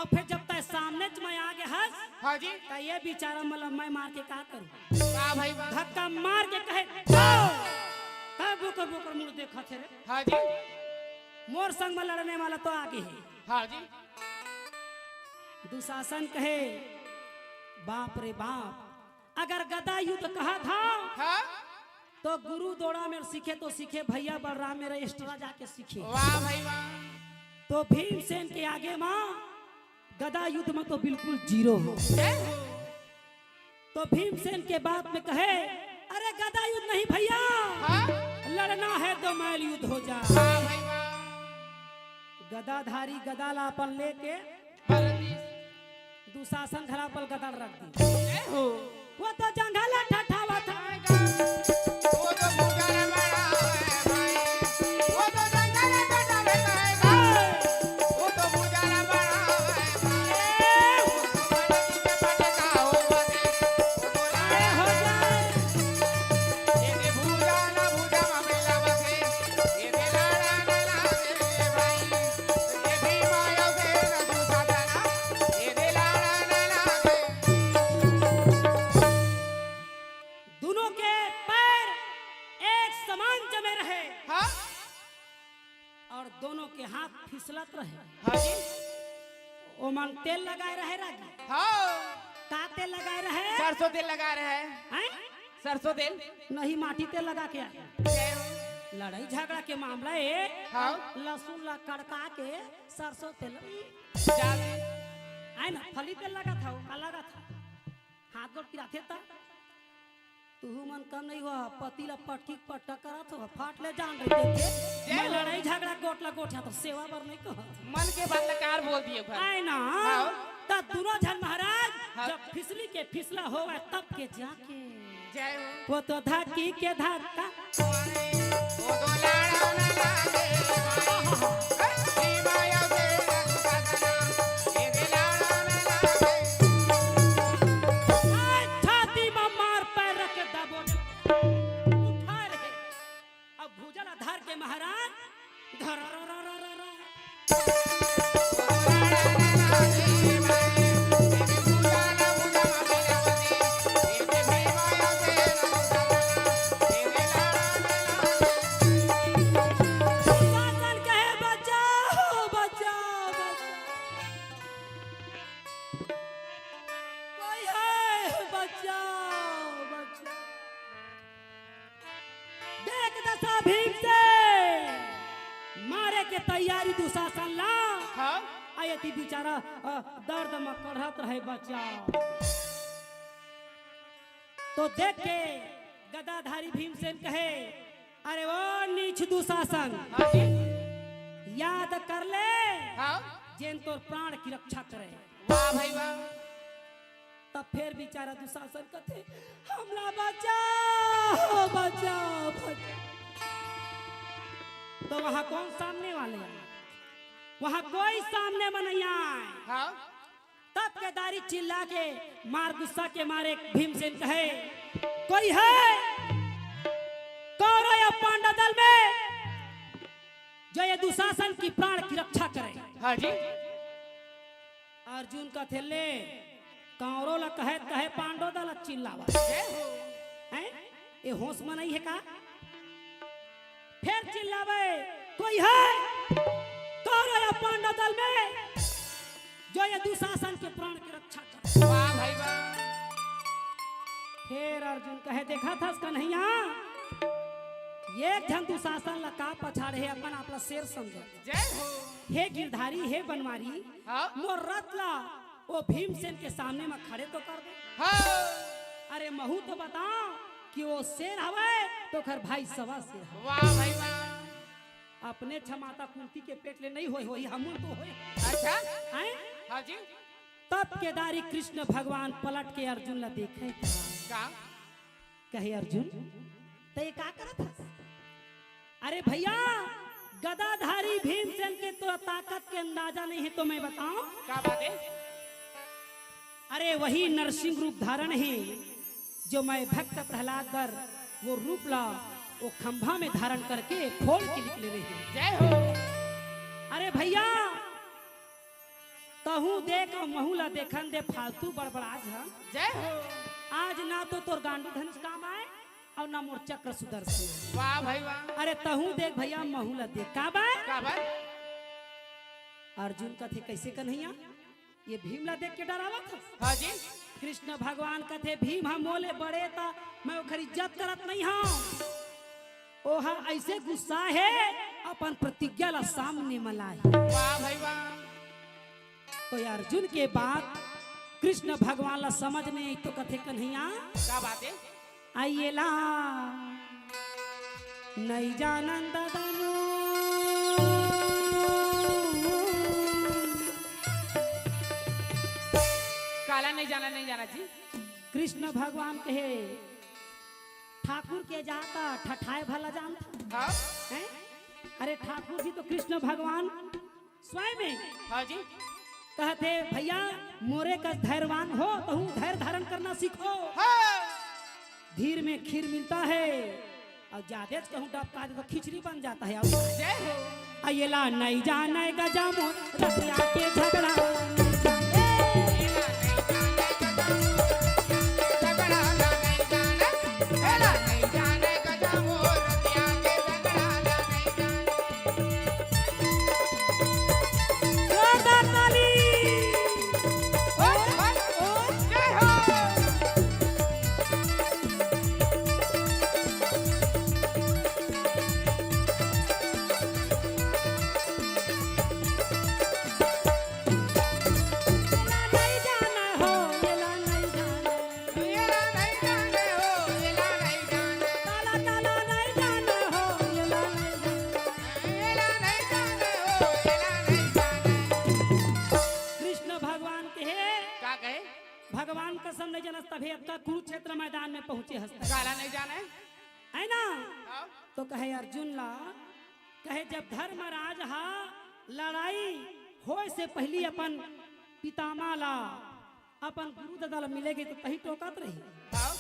अब फिर जब तय सामने च मैं आ गया हस, हाँ जी। तो ये बेचारा मतलब मैं मार के का करूं? वाह भाई वाह। धक्का मार के कहे, "जाओ।" तब बोकर बोकर मुड़ देखा थे रे। हाँ जी। मोर संग में लड़ने वाला तो आगे है। हाँ जी। दुशासन कहे, "बाप रे बाप, अगर गदा युद्ध कहा था हाँ। तो गुरु दोड़ा में सीखे तो सीखे, भैया बलराम मेरा एक्स्ट्रा जाके सीखे।" वाह भाई वाह। तो भीमसेन के आगे माँ गदा युद्ध में तो बिल्कुल जीरो हो। जय हो। तो भीमसेन के बात में कहे, "अरे गदा युद्ध नहीं भैया, हाँ। लड़ना है तो मैल युद्ध हो जा।" वाह भाई वाह। गदाधारी गदा ला अपन लेके भारत देश। दुशासन घरा पर गदा रख दी। जय हो। वो तो जंघल ठठावा था। वो तो भुजाला बड़ा है भाई। वो तो जंघल ठठावा था भाई। वो तो भुजाला बड़ा है भाई। दोनों के पैर एक समान जमे रहे हाँ। और दोनों के हाथ फिसलत रहे। हाँ जी। ओमन तेल लगाए रहे रागी। हाँ। का तेल लगाए रहे? सरसों तेल लगा रहे हैं। हैं? सरसों तेल। नहीं, माटी तेल लगा के आए। जय हो। लड़ाई झगड़ा के मामला ए, हाँ। लहसुन ला कड़का के सरसों तेल, जाल। आए ना, फली तेल लगा था, वो का लगा था? हाथ गोड़ पिराथे ता। तू मन कम नहीं हुआ, पति ला पटकी पटक करत हो, फाट ले जान रही देखे। मैं लड़ाई झगड़ा गोट ला गोठा तो सेवा बर नहीं कहा। मन के बात ला कार बोल दिए घर। आए ना, हाँ। त दोनों झन महाराज हाँ। जब फिसली के फिसला हो तब के जाके जय हो। वो तो धक्की के धक्का। वो तो लाड़ा ना लागे। जीवायो से रघुपति ना। ये दे लाड़ा ना लागे। आज छाती में मार पैर रख के दबो। उठा रहे। अब भुजल आधार के महाराज धर। शासन कहे, "बचाओ, बचाओ, बचाओ। कोई है, बचाओ, बचाओ।" देख दशा भीम से मारे के तैयारी दुशासन ला। हाँ। आयती बेचारा, अ, दर्द में कढ़त रहे, "बचाओ।" तो देख के गदाधारी भीमसेन कहे, "अरे ओ नीच दुशासन, हाँ जी। याद कर ले, हाँ। जेन तोर प्राण की रक्षा करे।" वाह भाई वाह। तब फिर बेचारा दुशासन कथे, "हमला बचाओ, बचाओ, बचाओ।" तो वहां कौन सामने वाले हैं? वहां कोई सामने में नहीं आए। हाँ। तब केदारी चिल्ला के मार गुस्सा के मारे भीमसेन कहे, "कोई है कौरव या पांडव दल में जो ये दुशासन की प्राण की रक्षा करे?" हाँ जी। अर्जुन कथे, "ले, कौरव ला कहे, कहे पांडव दल चिल्लावा।" हैं? ये होश में नहीं है का? फिर चिल्लावे, "कोई है कौरव या पांडव दल में जो ये दुशासन के प्राण की रक्षा करे?" वाह भाई वाह। फिर अर्जुन कहे, "देखा था कन्हैया, एक झन दुशासन ला का पछाड़े है, अपन आप ला शेर समझे। जय हो। हे गिरधारी, हे बनवारी, हाँ। मोर रथ ला वो भीमसेन के सामने में खड़े तो कर दे। हाँ। अरे महू तो बता कि वो शेर हवे तो ओकर भाई सवा शेर हवे।" वाह भाई वाह। अपने छमाता कुंती के पेट ले नहीं होए होई, हमन तो होए। अच्छा। हैं? हाँ जी। तब केदारी कृष्ण भगवान पलट के अर्जुन ला देखे। का? कहे, "अर्जुन, तय का करत हस?" "अरे भैया, गदाधारी भीमसेन के तो ताकत के अंदाजा नहीं है, तो मैं बताऊं। क्या बात है? अरे, वही नरसिंह रूप धारण है जो मैं भक्त प्रहलाद बर वो रूप ला वो खंभा में धारण करके फोड़ के निकले रहे। जय हो। अरे भैया, तहूं देख अउ महूं ला देखन दे, फालतू बड़बड़ा झन। जय हो। आज ना तो तोर गांडू धनुष काम आए अउ ना मोर चक्र सुदर्शन। वाह भाई वाह। अरे तहूं देख भैया, महूं ला देख। का बा? का बा? अर्जुन कथे, "कैसे कन्हैया, ये भीम ला देख के डरावत हस?" हाँ जी। कृष्ण भगवान कथे, "भीम ह मोले बड़े ता, मैं ओखर इज्जत करत नहीं हूँ। ओहा ऐसे गुस्सा है, अपन प्रतिज्ञा ला सामने म लाए।" वाह भाई वाह। तो ये अर्जुन के बात कृष्ण भगवान ला समझ नहीं आई तो कथे, "कन्हैया, क्या बात है? अइला नहीं जानन दादा मोर।" काला नहीं जाना, नहीं जाना जी। कृष्ण भगवान कहे, "ठाकुर के जाता ठठाए भला जानता।" हाँ। हैं? अरे ठाकुर जी तो कृष्ण भगवान स्वयं में हाँ जी। कहथे, "भैया, मोरे कस धैर्यवान हो, तहूं धैर्य धारण करना सीखो।" हाँ। धीर में खीर मिलता है, अउ जादेच कहूं डबका दे तो खिचड़ी बन जाता है। अउ जय हो। अइला नहीं जाने गजा मोर रतिया के झगड़ा। जोरदार ताली। कृष्ण भगवान कहे, का कहे? भगवान कसम नहीं जानस, तभे अतका कुरुक्षेत्र मैदान में पहुंचे हस। काला नहीं जाने? है ना? हाँ। तो कहे अर्जुन ला, कहे, "जब धर्मराज हा लड़ाई होए से पहली अपन पितामह ला, अपन गुरु दादा ला मिले गे तो तही टोकत रही।" हाँ।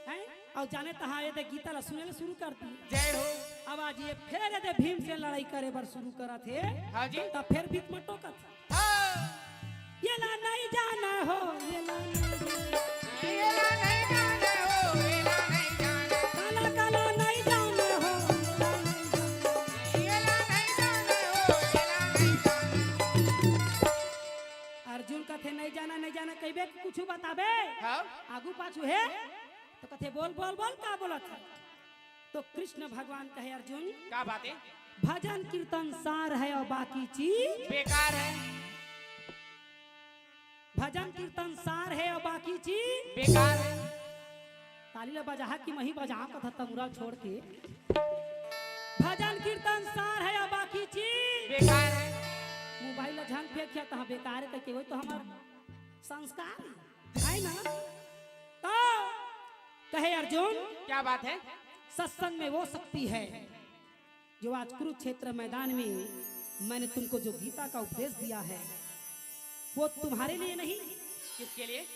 हैं? अउ जाने तहाँ ये दे गीता ला सुने ला शुरू कर दी। जय हो। अब आज ये फेर ये दे भीम से लड़ाई करे बर शुरू करत हे। हाँ जी। तब फेर बीच में टोकत हे। हाँ। ये ला नहीं जाना हो, ये ला नहीं जाना। ये ला नहीं जाना हो, ये ला नहीं जाना। काला, काला नहीं जाना हो, ये ला नहीं जाना। ये ला नहीं जाना हो, ये ला नहीं जाना। अर्जुन कथे, "नहीं जाना, नहीं जाना, कहिबे कुछु बताबे?" हाँ। आगू पाछू हे, तो कथे, "बोल, बोल, बोल, का बोलत हे?" तो कृष्ण भगवान कहे, "अर्जुन, का बात हे? भजन कीर्तन सार है और बाकी चीज बेकार है। भजन कीर्तन सार है और बाकी चीज बेकार है।" ताली ला बजाहा कि मही बजाहा कथा तमुरा छोड़ के। "भजन कीर्तन सार है और बाकी चीज बेकार है।" मोबाइल ला झन फेंक किया तहाँ बेकार है कह के, वही तो हमार संस्कार है, है ना? तो कहे अर्जुन, क्या बात है? सत्संग में वो शक्ति है जो आज कुरुक्षेत्र मैदान में मैंने तुमको जो गीता का उपदेश दिया है, वो तुम्हारे लिए नहीं, किसके लिए?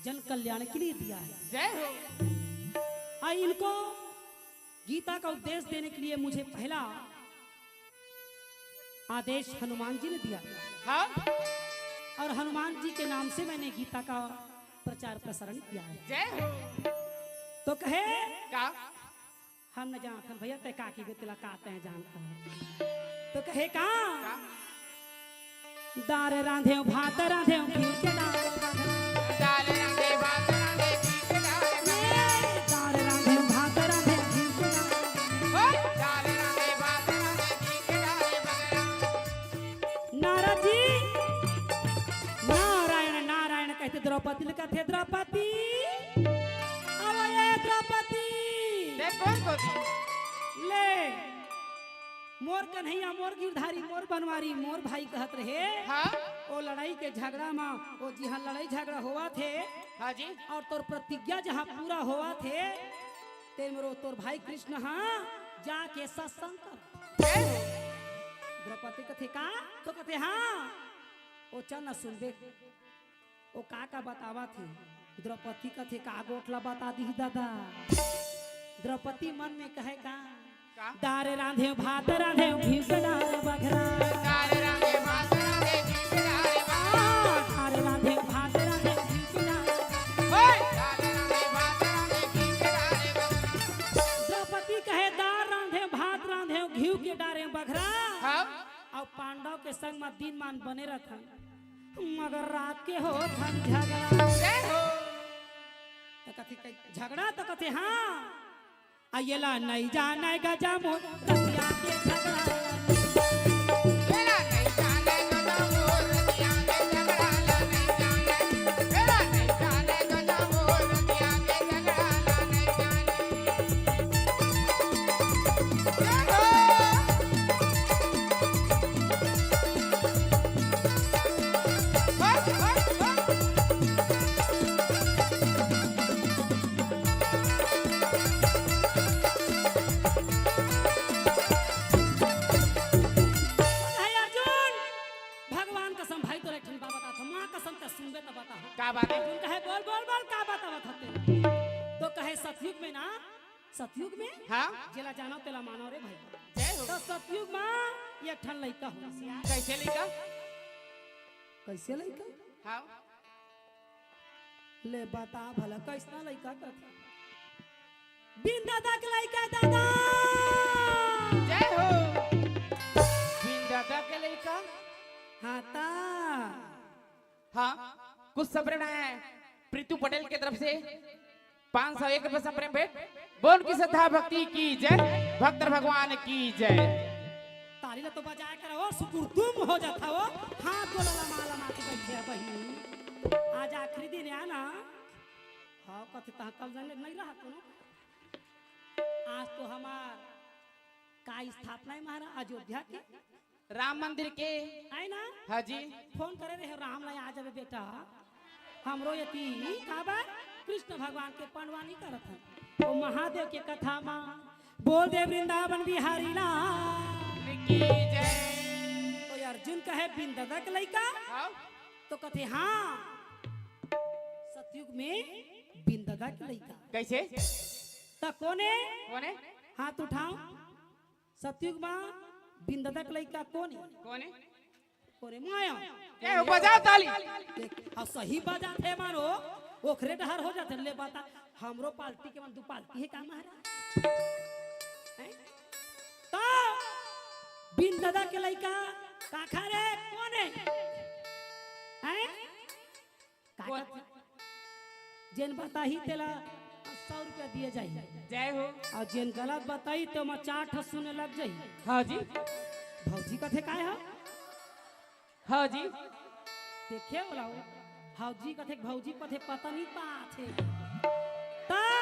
जन कल्याण के लिए दिया है। जय हो। और इनको गीता का उपदेश देने के लिए मुझे पहला आदेश हनुमान जी ने दिया। हाँ। और हनुमान जी के नाम से मैंने गीता का प्रचार प्रसारण किया है। जय हो। तो कहे, का? हम न जानत हन भैया, तै का की बेतला का तै जानत हन। तो कहे का? का? दार रांधेव, भात रांधेव, घी के डार रांधेव। दाल रांधे, भात रांधे, घी के डार रांधे। ए, दार रांधेव, भात रांधेव, घी के डार रांधेव। ओ, दाल रांधे, भात रांधे, घी के डार रांधे। नारद जी, नारायण, नारायण कहते द्रौपदी ने कहते, "द्रौपदी, अब ये द्रौपदी।" देख कौन को दी? ले, मोर कन्हैया, मोर गिरधारी, मोर बनवारी, मोर भाई कहत रहे। हाँ। ओ लड़ाई के झगड़ा मा, ओ जिहाँ लड़ाई झगड़ा होवत हे, हाँ जी। और तोर प्रतिज्ञा जहाँ पूरा होवत हे, ते मोरो तोर भाई कृष्ण हाँ जाके सत्संग कर। ए? द्रौपदी कथे, "का?" तो कथे, "हाँ।" ओ चल ना सुनबे। ओ का का बतावत हे? द्रौपदी कथे, "का गोठ ला बता दिही दादा।" द्रौपदी मन में कहे का? का? "दार रांधे भात रांधे घीव के डारे बघरा।" दार रांधे भात रांधे घीव के डारे बघरा। आ, दार रांधे भात रांधे घीव के डारे। ओए! दार रांधे भात रांधे घीव के डारे बघरा। द्रौपदी कहे, "दार रांधे भात रांधे घीव के डारे बघरा।" हाँ। अउ पांडव के संग म दिन मान बने रथन, मगर रात के होत हन झगड़ा। जय हो। त कथे, "कई झगड़ा?" त कथे, "हाँ।" आ येला नइ जानय गजा मोर रतिया के झगड़ा। येला नइ जानय गजा मोर रतिया के झगड़ा ला नइ जानय। येला नइ जानय गजा मोर रतिया के झगड़ा ला नइ जानय। जय हो। हे अर्जुन, भगवान कसम भाई, तोला एक ठन बात बताथंव, माँ कसम, त सुनबे त बता। का बात हे? अर्जुन कहे, "बोल, बोल, बोल, का बतावत हस तेला?" तो कहे, "सतयुग में ना, सतयुग में?" हाँ। "जेला जानव तेला मानव रे भाई।" जय हो। तो सतयुग में एक ठन लइका होइस यार। कइसे लइका? कइसे लइका? हाँ। ले बता भला, कइसना लइका कथे? बिन ददा के लइका दादा। जय हो। बिन ददा के लइका? हाँ ता। हाँ, कुछ संप्रेम हे प्रीतू पटेल के तरफ से पाँच सौ एक रुपये संप्रेम भेंट। बोल की श्रद्धा भक्ति की जय, भक्त भगवान की जय। ताली ला तो बजाए कर ओ सुकुर तुम हो जाता हो। हाथ गोला लमा लमा के बैठे हे बहिनी। आज आखिरी दिन हे ना। हाँ, कथे तहाँ कल जाने नहीं रहा कोनो। आज तो हमार का स्थापना हे महाराज अयोध्या के? राम मंदिर के। आय ना? हाँ जी। फोन करे रहे राम ला, "आ जाबे बेटा, हमरो यति काबर कृष्ण भगवान के पंडवानी करत हन।" ओ महादेव के कथा मा बोल दे वृंदावन बिहारी ला। की जय। तो अर्जुन कहे बिन ददा के लइका? हाँ। तो कथे हाँ, सतयुग में बिन ददा के लइका। कइसे? त कोन हे? कोन हे? हाथ उठाव। सतयुग मा बिन ददा के लइका कोन हे? कोन हे? कोन हे? माया। ए, बजाव ताली। देख, अउ सही बजाथे मानो, ओखरे डहर हो जाथे। ले बता, हमरो पाल्टी के मन दू पाल्टी हे का महाराज? हैं? त बिन ददा के लइका काखर हे, कोन हे? हैं? का बोल। कहत? जेन बताही तेला सौ रुपया दिए जाही। जय हो। अउ जेन गलत बताही तेमा चार ठो सुने लग जाही। हाँ जी। भौजी कथे काय ह? हाँ जी। देखे बोला हो। भौजी कथे, भौजी कथे पता नहीं पाथे। त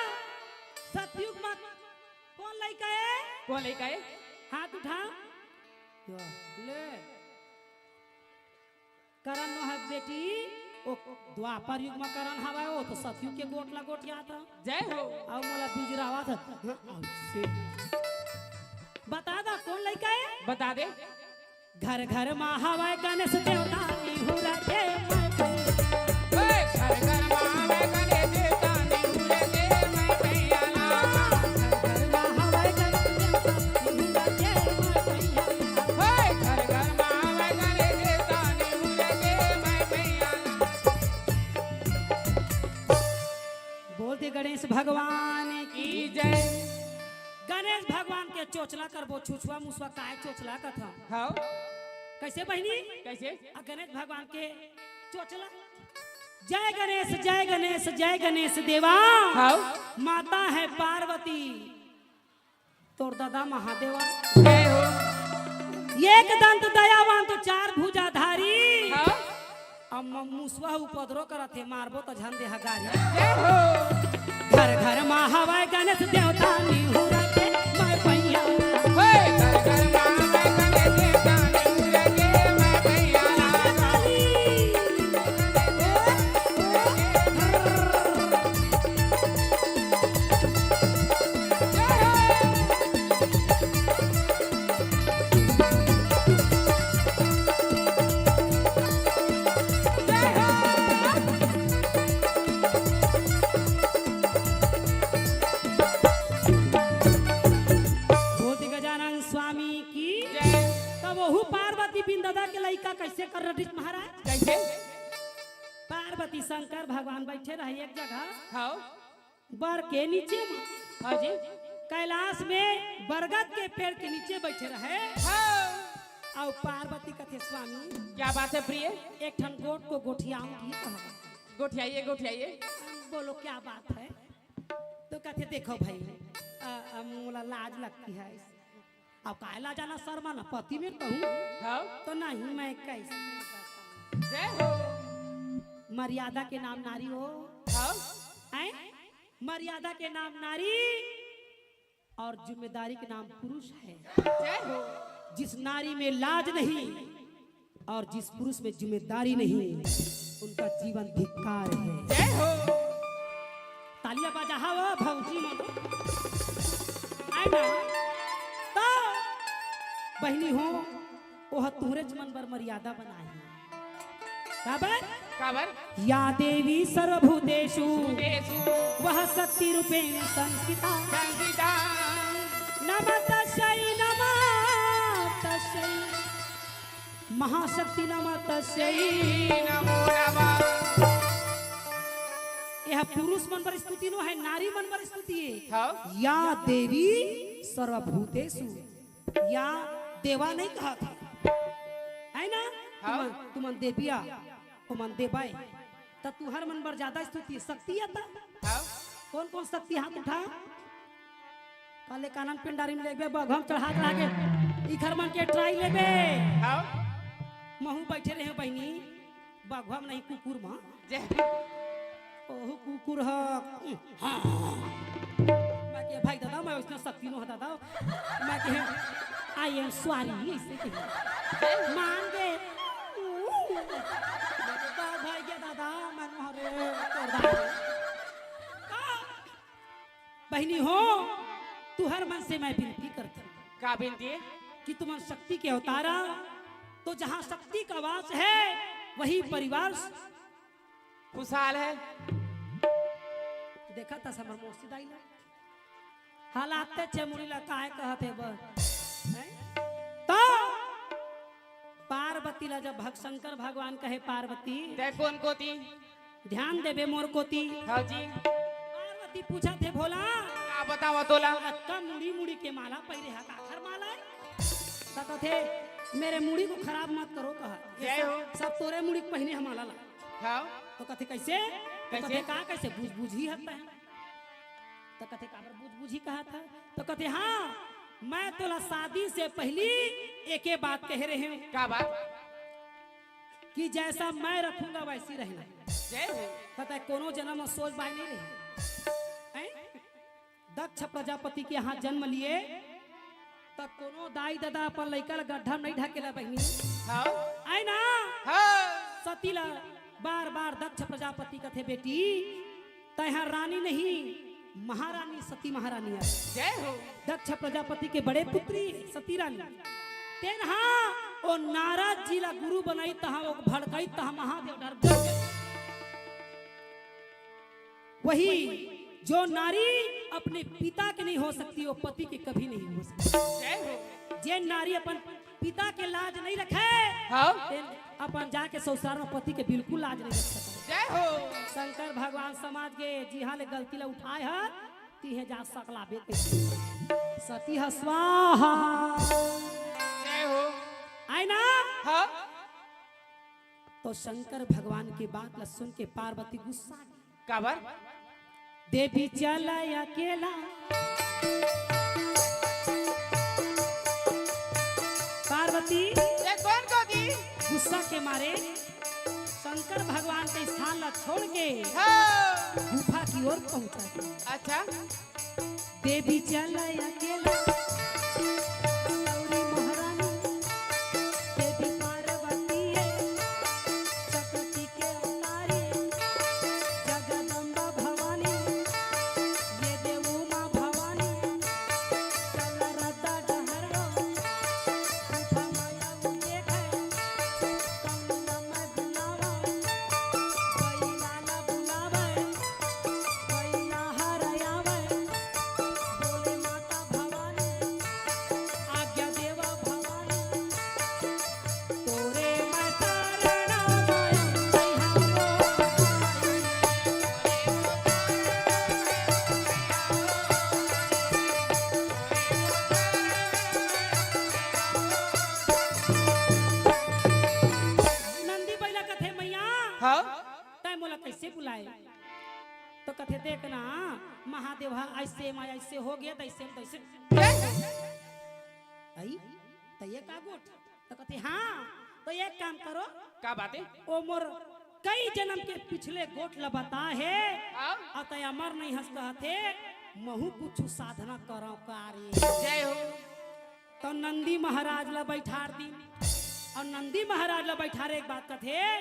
सतयुग मा कोन लइका हे? कोन लइका हे? हाथ उठा। ले। करण नोहे बेटी, ओ द्वापर युग म करण हवय, ओ तो सतयुग के गोठ ला गोठियात हे। जय हो। अउ मोला बिजरावत हे। हाँ, अइसे। बता दा, कोन लइका हे? बता दे। घर घर म हवय गणेश देवता, निहुरा के मैं भैया। हे, घर घर म हवय गणेश देवता, निहुरा के मैं भैया। घर घर म हवय गणेश देवता, निहुरा के मैं भैया। हे, घर घर म हवय गणेश देवता, निहुरा के मैं भैया। बोल दे गणेश भगवान की जय। गणेश भगवान के चोचला करबो, छुछुआ मुसुआ काय चोचला कथन। हाँ। कइसे बहिनी? कइसे? आ गणेश भगवान के चोचला। जय गणेश, जय गणेश, जय गणेश देवा। हाँ। माता हे पार्वती। तोर ददा महादेवा। जय हो। एक दंत दयावान तो चार भुजाधारी। हाँ। अब म-, मुसवा उपद्रव करत हे, मारबो त झन देहा गारी। जय हो। घर घर म हवय गणेश देवता, निहुरा के मैं भैया। हे, घर घर म हवय गणेश देवता, निहुरा के मैं भैया। महाराज, कैसे? पार्वती शंकर भगवान बैठे रहे एक जगह, हाँ। बर के नीचे में। हाँ जी। कैलाश में बरगद के पेड़ के नीचे बैठे रहे। हाँ। अउ पार्वती कथे, स्वामी, क्या बात है प्रिय? एक ठन गोठ को गोठियाऊंगी, कहा। गोठियाइए, गोठियाइए। बोलो, क्या बात है? तो कथे, देखो भाई, अ, अ, मोला लाज लगती है। अब काय लाजाना, शर्माना, पति में कहूँ हाँ। तो नहीं, मैं कैसे? जय हो। मर्यादा के नाम नारी हो। हाँ। हैं? मर्यादा के नाम नारी और जिम्मेदारी के नाम पुरुष है। जय हो। जिस नारी में लाज नहीं और जिस पुरुष में जिम्मेदारी नहीं, उनका जीवन धिक्कार है। जय हो। तालियां बजाहा वो भौजी मन। आय ना? तो बहिनी हो, ओह तुहरेच मन बर मर्यादा बनाही। काबर? काबर? या देवी सर्वभूतेषु भूतेषु वह शक्ति रूपेण संस्थिता। संस्थिता। नमः तस्यै, नमः तस्यै। महाशक्ति नमः तस्यै। नमो नमः। यह पुरुष मन बर स्तुति नो है, नारी मन बर स्तुति है। हाँ। या देवी सर्वभूतेषु, या देवा नहीं कहा था, है ना? हाँ। तुमन, तुमन देविया, तुमन देवाई, त तुहर मन बर ज्यादा स्तुति शक्ति है त? हाँ। कौन कौन शक्ति हाथ उठा? काले कानन पिंडारी में लेबे, बघवा में चढ़ा चढ़ा के इखर मन के ट्राई लेबे। हाँ। महू बैठे रहे बहिनी, बघवा में नहीं, कुकुर में। जय। ओहू कुकुर ह। हाँ। मैं के, भाई दादा, मैं उसने शक्ति नो ह दादा। मैं के, I am sorry, ऐसे के। मान गे। मैं के, बा भाई के दादा, मैं नो हरे, तोर दादा। बहिनी हो, तुहर मन से मैं विनती करथंव। का विनती? कि तुमन शक्ति के अवतारा, तो जहाँ शक्ति का वास है, वही परिवार खुशहाल है। देखा था समर मौसी दाई ला। हालात ते छे मुड़ी ला काय कहत हे बर। हैं? तो पार्वती ला जब भग-, शंकर भगवान कहे, पार्वती, ते कोन कोती? ध्यान देबे मोर कोती। हाँ जी। पार्वती पूछत हे, भोला, का बतावा तोला? अतका मुड़ी मुड़ी के माला पहिरे हा, काखर माला हे? त कथे, मेरे मुड़ी को खराब मत करो, कहा। ये जय सब, हो। सब तोरे मुड़ी के पहिने हा माला ला। हाँ। तो कथे, कैसे? तो कैसे? कथे, का कैसे? बुझ, बुझी हत है। तो कथे, काबर बुझ, बुझी कहा था? तो कथे, हाँ, मैं तोला शादी से पहली एके बात कहे रहे हूँ। का बात? कि जैसा मैं रखूंगा वैसी रहना। जय हो। कथे, कोनो जन्म में सोच बाय नहीं रही। हैं? दक्ष प्रजापति के यहाँ जन्म लिए, त कोनो दाई ददा अपन लइका ला गड्ढा में नहीं ढकेला बहिनी। हाँ। आय ना? हाँ। सती ला बार बार दक्ष प्रजापति कथे, बेटी, तैं हा रानी नहीं, महारानी सती महारानी हे। जय हो। दक्ष प्रजापति के बड़े पुत्री सती रानी। तेन हा ओ नारद जी ला गुरु बनाई, तहाँ ओ भड़काई, तहाँ महादेव डर गए। वही जो नारी अपने पिता के नहीं हो सकती, वो पति के कभी नहीं हो सकती। जय हो। जे नारी अपन पिता के लाज नहीं रखे, हाँ। ते अपन जाके ससुराल में पति के बिल्कुल लाज नहीं रख सकता। जय हो। शंकर भगवान समाज के जिहाँ ले गलती ला उठाए हे, तिहे जा सकला बेटे। सती ह स्वाहा। जय हो। आय ना? हाँ। तो शंकर भगवान के बात ला सुन के पार्वती गुस्सा काबर? देवी चला अकेला। पार्वती ये कौन को दी? गुस्सा के मारे शंकर भगवान के स्थान ला छोड़ के हाँ। गुफा की ओर पहुंचा गई। अच्छा। देवी चला अकेला, गौरी महारानी, देवी पार्वती है, शक्ति के अवतारी, जगदम्बा भवानी, ये देव उमा भवानी, चल रद्दा डहरो, उठा माया उठे है, कमला में बुलावा, बैला ना बुलावे, बैला हर आवे, बोले माता भवानी, हाँ। तैं मोला कैसे बुलाए? तो कथे, "देख ना, महादेव हा ऐसे मा ऐसे हो गया, तैसे तैसे।" आई, तो ये का गोठ? तो कथे, "हाँ, तो एक काम करो।" का बात है? "ओ मोर कई जन्म के पिछले गोठ ला बता है, हाँ? अउ तैं अमर नहीं हस कहथे, महू कुछ साधना करव का रे।" जय हो। तो नंदी महाराज ला बैठार दी, अउ नंदी महाराज ला बैठारे एक बात कथे,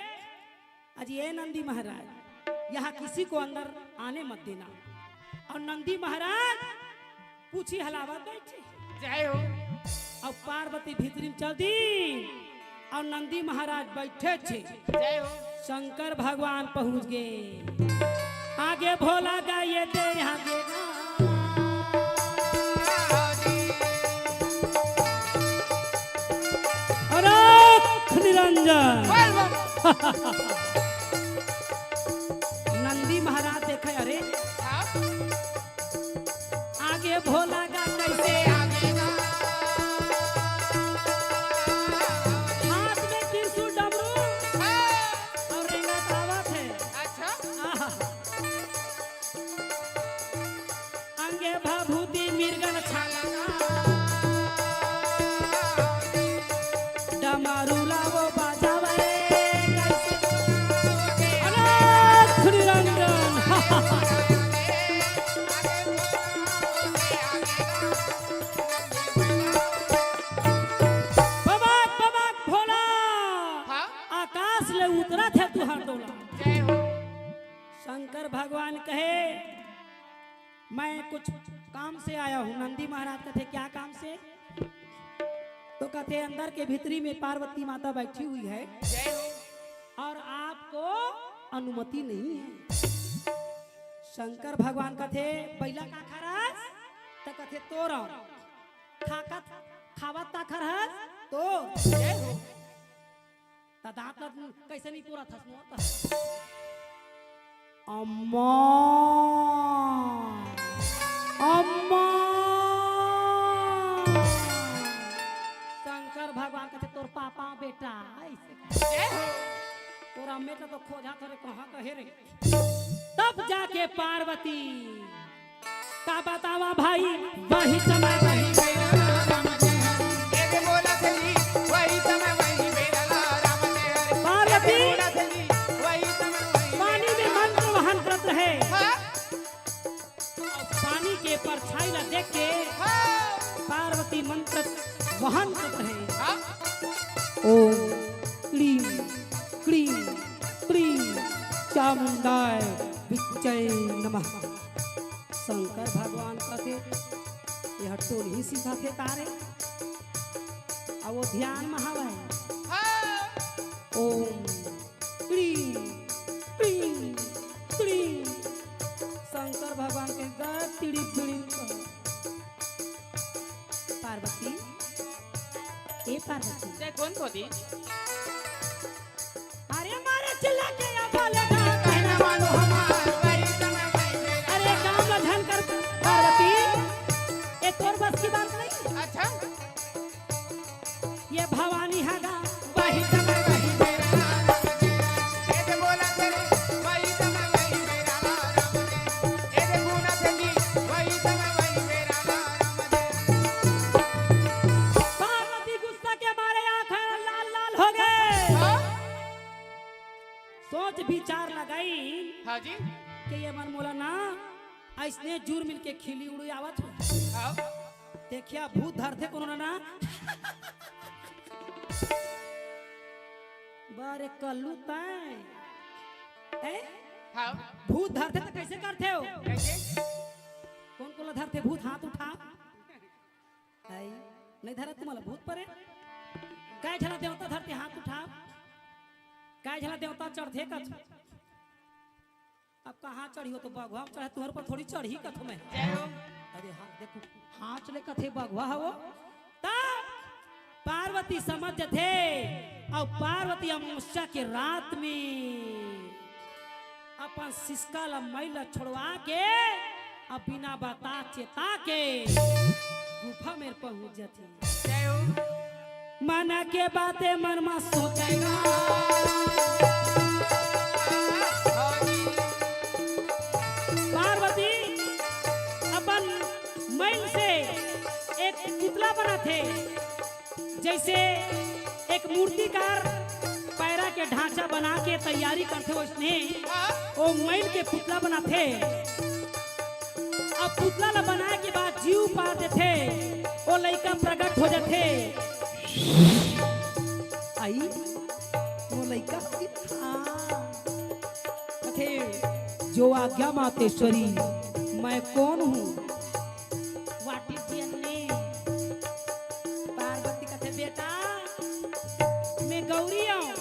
"अजी ए नंदी महाराज, यहाँ किसी को अंदर आने मत देना।" अउ नंदी महाराज पूछी हलावत बैठे। जय हो। अउ पार्वती भीतरी में चल दी, अउ नंदी महाराज बैठे छे। जय हो। शंकर भगवान पहुँच गे। आगे भोला गा, ये दे आगे गा। अरे निरंजन। बोल बम। नंदी महाराज देखे, अरे हाँ। आगे भोला गा कैसे आगे गा। हाथ में त्रिशूल डमरू हाँ। अउ रेंगत आवत हे। अच्छा। आहा। अंगे भभूति मिर्गन छाला। डमरू ला वो बजावे, कैसे अनाथ निरंजन। बबाक, बबाक भोला। हाँ? आकाश ले उतरत हे तुहार डोला। जय हो। शंकर भगवान कहे, "मैं कुछ काम से आया हूँ।" नंदी महाराज कथे, "क्या काम से?" तो कथे, "अंदर के भीतरी में पार्वती माता बैठी हुई है जय हो। और आपको अनुमति नहीं है।" शंकर भगवान कथे, "बइला का खरस?" तो कथे, "तोर खाकत खावत का खरस तो।" जय हो। त दांत ला कैसे नहीं पूरा थस मोर त? अम्मा, अम्मा। शंकर भगवान कथे, "तोर पापा बेटा," ऐसे कथे। तोर अम्मे ला तो खोजा करे कहाँ कहे रे। तब जाके पार्वती का बतावा भाई, वही समय वही बेरा राम दे। ए दे बोला थली, वही समय वही बेरा राम दे। पार्वती ए दे बोला थली, वही समय वही पानी में मंत्र वहन करत रहे। हाँ? पानी के परछाई ला देख के हाँ। पार्वती मंत्र वहन करत रहे। हाँ? ओम क्लीम क्लीम क्लीम चामुंडाय विच्चय नमः। शंकर भगवान कथे, "ये टोनही सीखत हे का रे?" अब वो ध्यान में हवय। हाँ। ओम क्लीम क्लीम क्लीम। शंकर भगवान के गा तिड़ी तिड़ी। पार्वती, ए पार्वती। जय कौन खोदी? अरे मारे चिल्ला के या बोले गा, कहना मानो हमार। अरे काम ला झन कर पार्वती, ए तोर बस की बात नहीं। अच्छा। ये भवानी हगा। वही समय वही बेरा राम दे। ए दे बोला करे, वही समय वही बेरा राम दे। ए दे गुना संगी, वही समय वही बेरा राम दे। पार्वती गुस्सा के मारे आंखें लाल लाल हो गए। हाँ? सोच विचार लगाई हाँ जी। कि ये मन मोला ना ऐसने जुर मिल के खिली उड़ी आवत हो। हाँ। देखिया भूत धरथे कोनो ना। बारे कल्लू तैं। हैं? हाँ। भूत धरथे त कैसे करथे हो? कैसे? कौन कोला धरथे भूत हाथ उठा। आई, नहीं धरत तुम्हारा भूत परे। काय झला देवता धरथे हाथ उठा। काय झला देवता चढ़थे कछ। अब कहाँ चढ़ी हो तो बघवा चढ़े, तुहर पर थोड़ी चढ़ी कथो मैं। जय हो। अरे हाँ, देखो, हाँच ले कथे बघवा हवो। ता पार्वती समझ जथे, अउ पार्वती अमावस्या के रात में अपन सिसका ला मई ला छोड़वा के, अब बिना बता चेता के गुफा में पहुंच जथे। जय हो। मन के बातें मन में सोचेगा। जैसे एक मूर्तिकार पैरा के ढांचा बना के तैयारी करथे, वइसने ओ मइल के पुतला बनाथे। अब पुतला ला बनाए के बाद जीव पार देथे, ओ लइका प्रगट हो जाथे। आई, वो लइका, हाँ, कथे, "जो आज्ञा मातेश्वरी, मैं कौन हूँ?" What is your name? Parvati कथे, "बेटा, मैं गौरी हूँ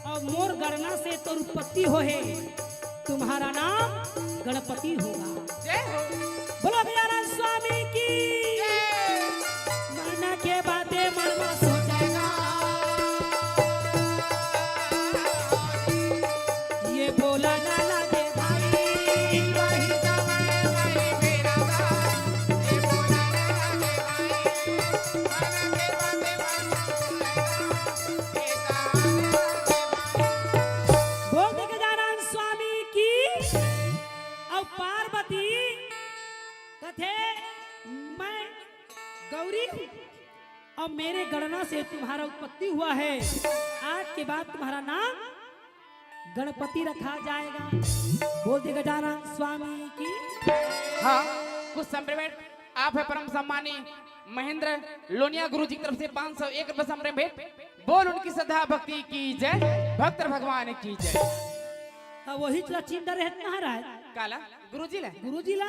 और मोर गणना से तोर उत्पत्ति हो है, तुम्हारा नाम गणपति होगा।" जय हो। बोलो गजानन स्वामी की। जय। मन के बातें मन में सोचेगा। ये बोला ना लागे भाई। बोल दे गजानन स्वामी की। अब पार्वती कथे, "मैं गौरी हूँ और मेरे गणना से तुम्हारा उत्पत्ति हुआ है। आज के बाद तुम्हारा नाम गणपति रखा जाएगा।" बोल दे गजानन स्वामी की। हाँ, कुछ समय में आप है परम सम्मानी महेंद्र लोनिया गुरु जी की तरफ से पाँच सौ एक रुपए समरे भेंट। बोल उनकी श्रद्धा भक्ति की जय, भक्त भगवान की जय। अब वही चला चिंता रहत महाराज। काला? गुरु जी ला? गुरु जी ला?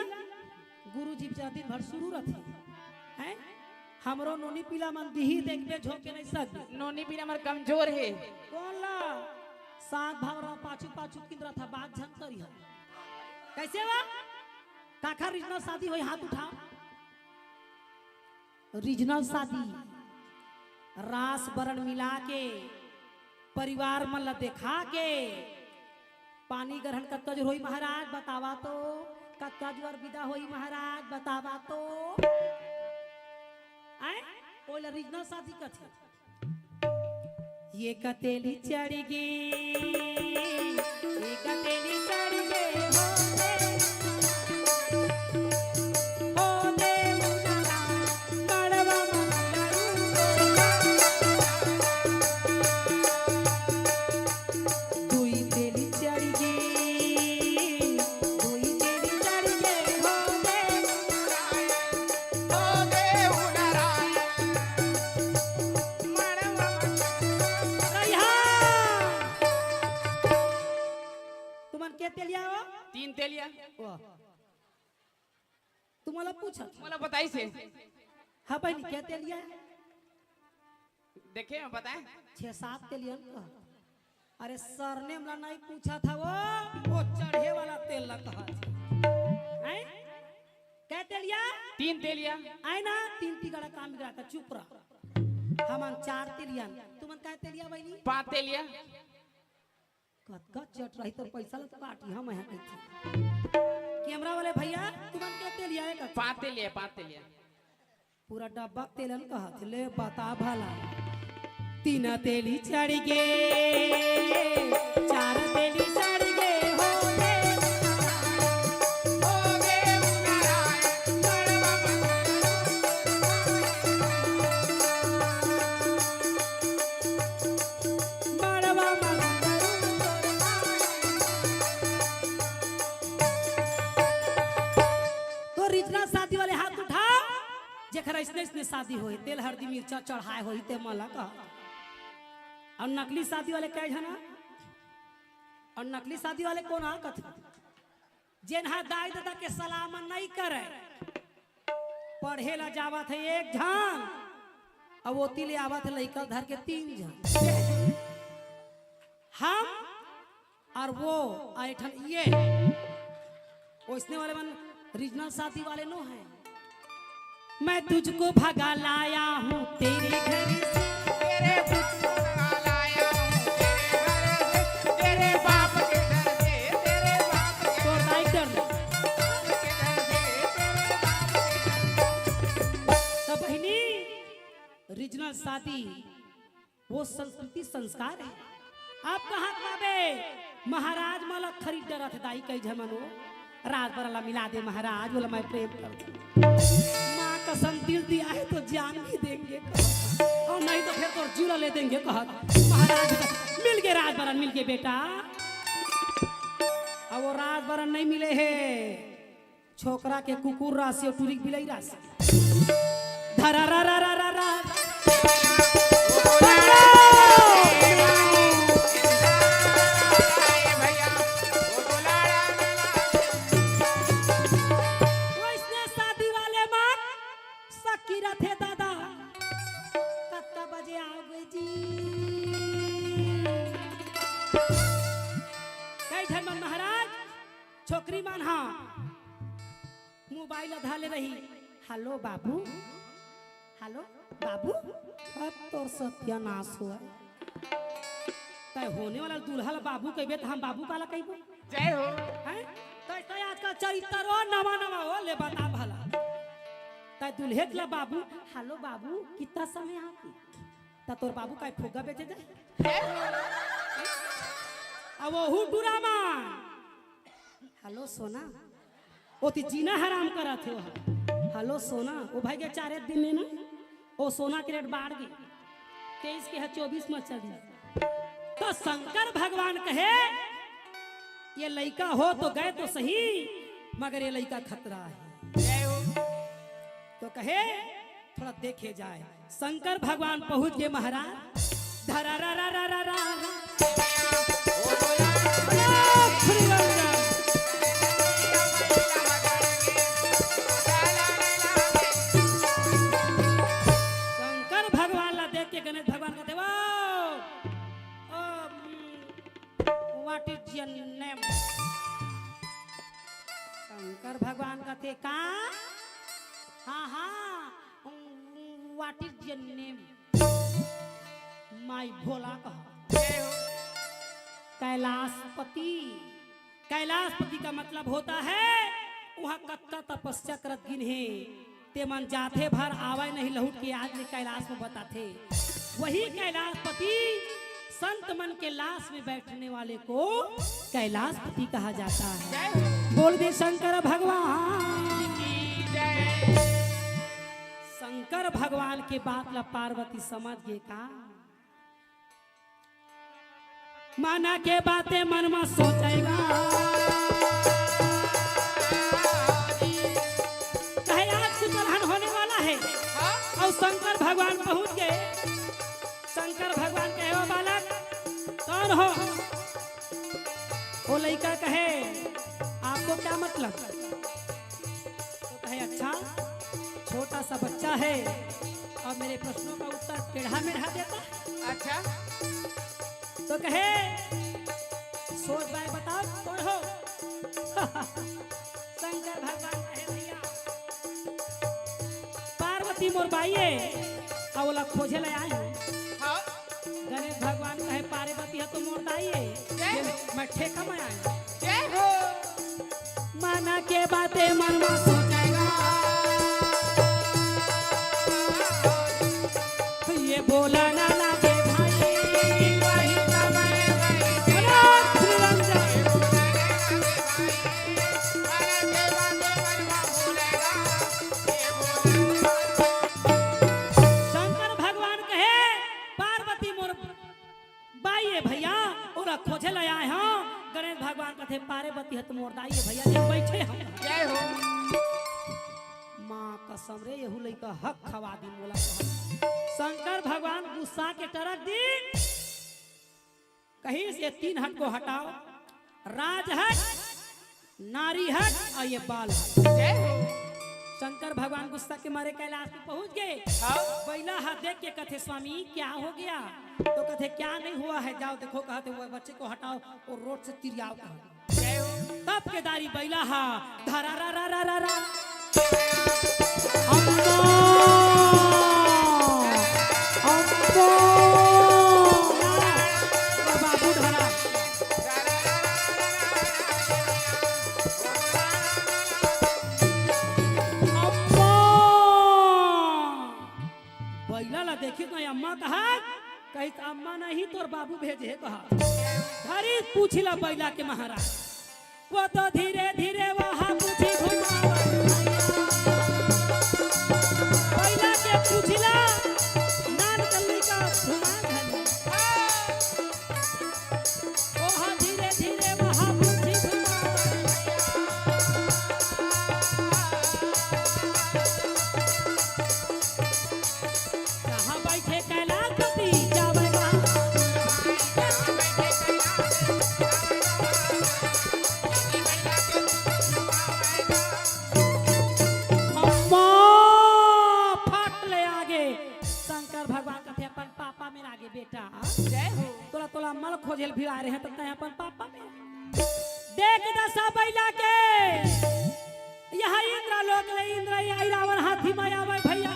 गुरु जी बेचारा दिन भर शुरू रथे। हैं? हमरो नोनी पीला मन दिही देखबे झोंके नहीं सकबे। नोनी पीला मन कमजोर हे। कौन ला? सात भाव रहो, पाछू पाछू किंद रहा था, बात झन करी हो। कैसे हुआ? काखर regional शादी होई, हाथ उठाओ। Regional शादी, रास बरण मिला के, परिवार मन ला देखा के, पानी ग्रहण कतका जोर होई महाराज, बतावा तो, कतका जोर विदा होई महाराज, बतावा तो। आय? ओला regional शादी कथे। ये कतेली चढ़ गे, ये कतेली चढ़ गे, हो दे, हो दे उनरा, मड़वा मंगरू दुई तेली चढ़ गे, दुई तेली चढ़ गे, हो दे उनरा, हो दे उनरा। रहिहा। तुमन के तेलिया हो? तीन तेलिया। वाह। तुम्हारा पूछा। मोला बताइस हे। हाँ बहिनी, के तेलिया? देखे, मैं बताए। छह सात तेलिया न कहा। अरे, सरनेम ला नहीं पूछा था वो, वो चढ़े वाला तेल ला कहा था। हैं? के तेलिया? तीन तेलिया। आय ना, तीन तिगड़ा काम बिगड़ा था, चुप रहा। हमन चार तेलिया, तुमन का तेलिया बहिनी? पाँच तेलिया। कतका चट रही तो पैसा ला तो काटी हम यहाँ कइथे। कैमरा वाले भैया, तुमन के तेलिया है का? पाँच तेलिया, पाँच तेलिया। पूरा डब्बा तेलन कहत, ले बता भला। तीन तेली चढ़ गे, चार तेली चढ़ गे, हो गे, हो गे उनरा, मड़वा मंगरू। तो regional शादी वाले हाथ उठाओ, जेकर अइसने अइसने शादी होए, तेल हरदी मिर्चा चढ़ाए होही ते मला कहा। अउ नकली शादी वाले कै झन? अउ नकली शादी वाले कोन आ कथे? जेन हा दाई ददा के सलाह म नइ करय, पढ़े ला जावत हे एक झन, अउ ओती ले आवत हे लइका धर के तीन झन। हम अउ वो, अउ एक ठन ये। ओइसने वाले मन regional शादी वाले नो हे। मैं तुझको भगा लाया हूँ तेरे घर से। तेरे तुझको भगा लाया हूँ तेरे घर से, तेरे बाप के घर से, तेरे बाप के तोर दाई कर ले। तो बहिनी, regional शादी वो संस्कृति संस्कार हे। आप कहाँ पाबे? महाराज मला खरीद डरत हे दाई, कई झमनो राज बरला मिला दे महाराज, बोला मैं प्रेम करथों। माँ कसम दिल दिया है तो जान भी देंगे। नहीं तो फिर तोर जीव ला ले देंगे कहत। महाराज मिल के राजबरन मिल के बेटा। अब वो राजबरन नहीं मिले हे। छोकरा के कुकुर राशि और टुरी के बिलाई राशि। धरा रा रा रा रा रा। वैसने शादी वाले मन सकी रथे दादा। कतका बजे आओगे जी? कई झन मन महाराज, छोकरी मन हा मोबाइल ला धर ले रही। हेलो बाबू, हेलो बाबू। अब तोर सत्यानाश हुआ। तय होने वाला दूल्हा ला बाबू कहिबे त हम बाबू काला कहिबो? जय हो। हैं? तय तय आजकल चरित्र नवा नवा हो ले बता भला। तय दुल्हे ला बाबू, हेलो बाबू, कितना समय आपकी? त तोर बाबू काय फुग्गा बेचे जाए? अब वहू डुरामा। हेलो सोना, ओती जीना हराम करत हे ओहा। हेलो सोना, ओ भाई के चारे दिन में ना, ओ सोना के रेट बाढ़ गे, तेईस के ह चौबीस म चढ़ी। त शंकर भगवान कहे, ये लइका हो तो गए तो सही, मगर ये लइका खतरा हे। त कहे, थोड़ा देखे जाए। शंकर भगवान पहुंच गे महाराज। धरा रा रा रा रा रा रा। शंकर भगवान ला देख के गणेश भगवान कथे, "Wow, what is your name?" Shankar भगवान कथे, "का? हाँ, हाँ, what is your name?" माई भोला कहा। कैलाशपति। कैलाशपति का मतलब होता है, वहाँ कतका तपस्या करत गिन हे, ते मन जाथे भर आवय नहीं लहुट के, आज ले कैलाश में बताथे। वही कैलाशपति संत मन के लाश में बैठने वाले को कैलाशपति कहा जाता है। जय हो। बोल दे शंकर भगवान। शंकर भगवान के बात ला पार्वती समझ गे का? मना के बातें मन में सोचेगा। कहे आज कुछ अलहन होने वाला है। हाँ? और शंकर भगवान पहुंच गए। शंकर भगवान कहे, "ओ बालक, कौन हो?" वो लइका कहे, "आपको क्या मतलब?" तो कहे, "अच्छा, छोटा सा बच्चा है और मेरे प्रश्नों का उत्तर टेढ़ा मेढ़ा देता है।" अच्छा। तो कहे, "सोच बाय बताओ, कौन हो?" शंकर भगवान कहे, "भैया, पार्वती मोर बाई है, अउ ओला खोजे ले आए हंव।" हाँ। गणेश भगवान कहे, "पार्वती ह तो मोर दाई है, जय हो। मैं ठेका में आए हंव।" जय हो। मना के बातें मन में सोचेगा। ये बोला ना लागे भाई, वही समय वही अनाथ निरंजन। शंकर भगवान कहे, "पार्वती मोर बाई ए भैया, ओला खोजे ला आए हंव।" गणेश भगवान कथे, "पार्वती ह त मोर दाई ए भैया, जे बइठे हंव।" जय हो। माँ कसम रे, एहू लइका हक खवा दी मोला। शंकर भगवान गुस्सा के टरक दी, कहिस, "ये तीन हक को हटाओ, राज हक, नारी हक अउ ये बाल हक।" जय हो। शंकर भगवान गुस्सा के मारे कैलाश में पहुंच गए। हाँ। बइला ह देख के कथे, "स्वामी, क्या हो गया?" तो कथे, "क्या नहीं हुआ है, जाओ देखो।" कहते, "वो बच्चे को हटाओ, वो रोड से तिरियाओ।" कहा। जय हो। तब के दारी बइला ह धरा रा रा रा रा रा। अम्मा, अम्मा, बाबू धरा। अम्मा! बइला ला देखिस ना, अम्मा कहा, कहिस, "अम्मा नहीं, तोर बाबू भेजे हे," कहा। धरिस पूछी ला बइला के महाराज। वो तो धीरे धीरे वहाँ पूछी घुमावत भैया। बइला के पूछी ला, नान कल्लू भिड़ा रहे हैं, तब तक अपन पापा में देख दसा बैला के। यह इंद्रलोक ले इंद्र आई रावण हाथी में आवे भैया।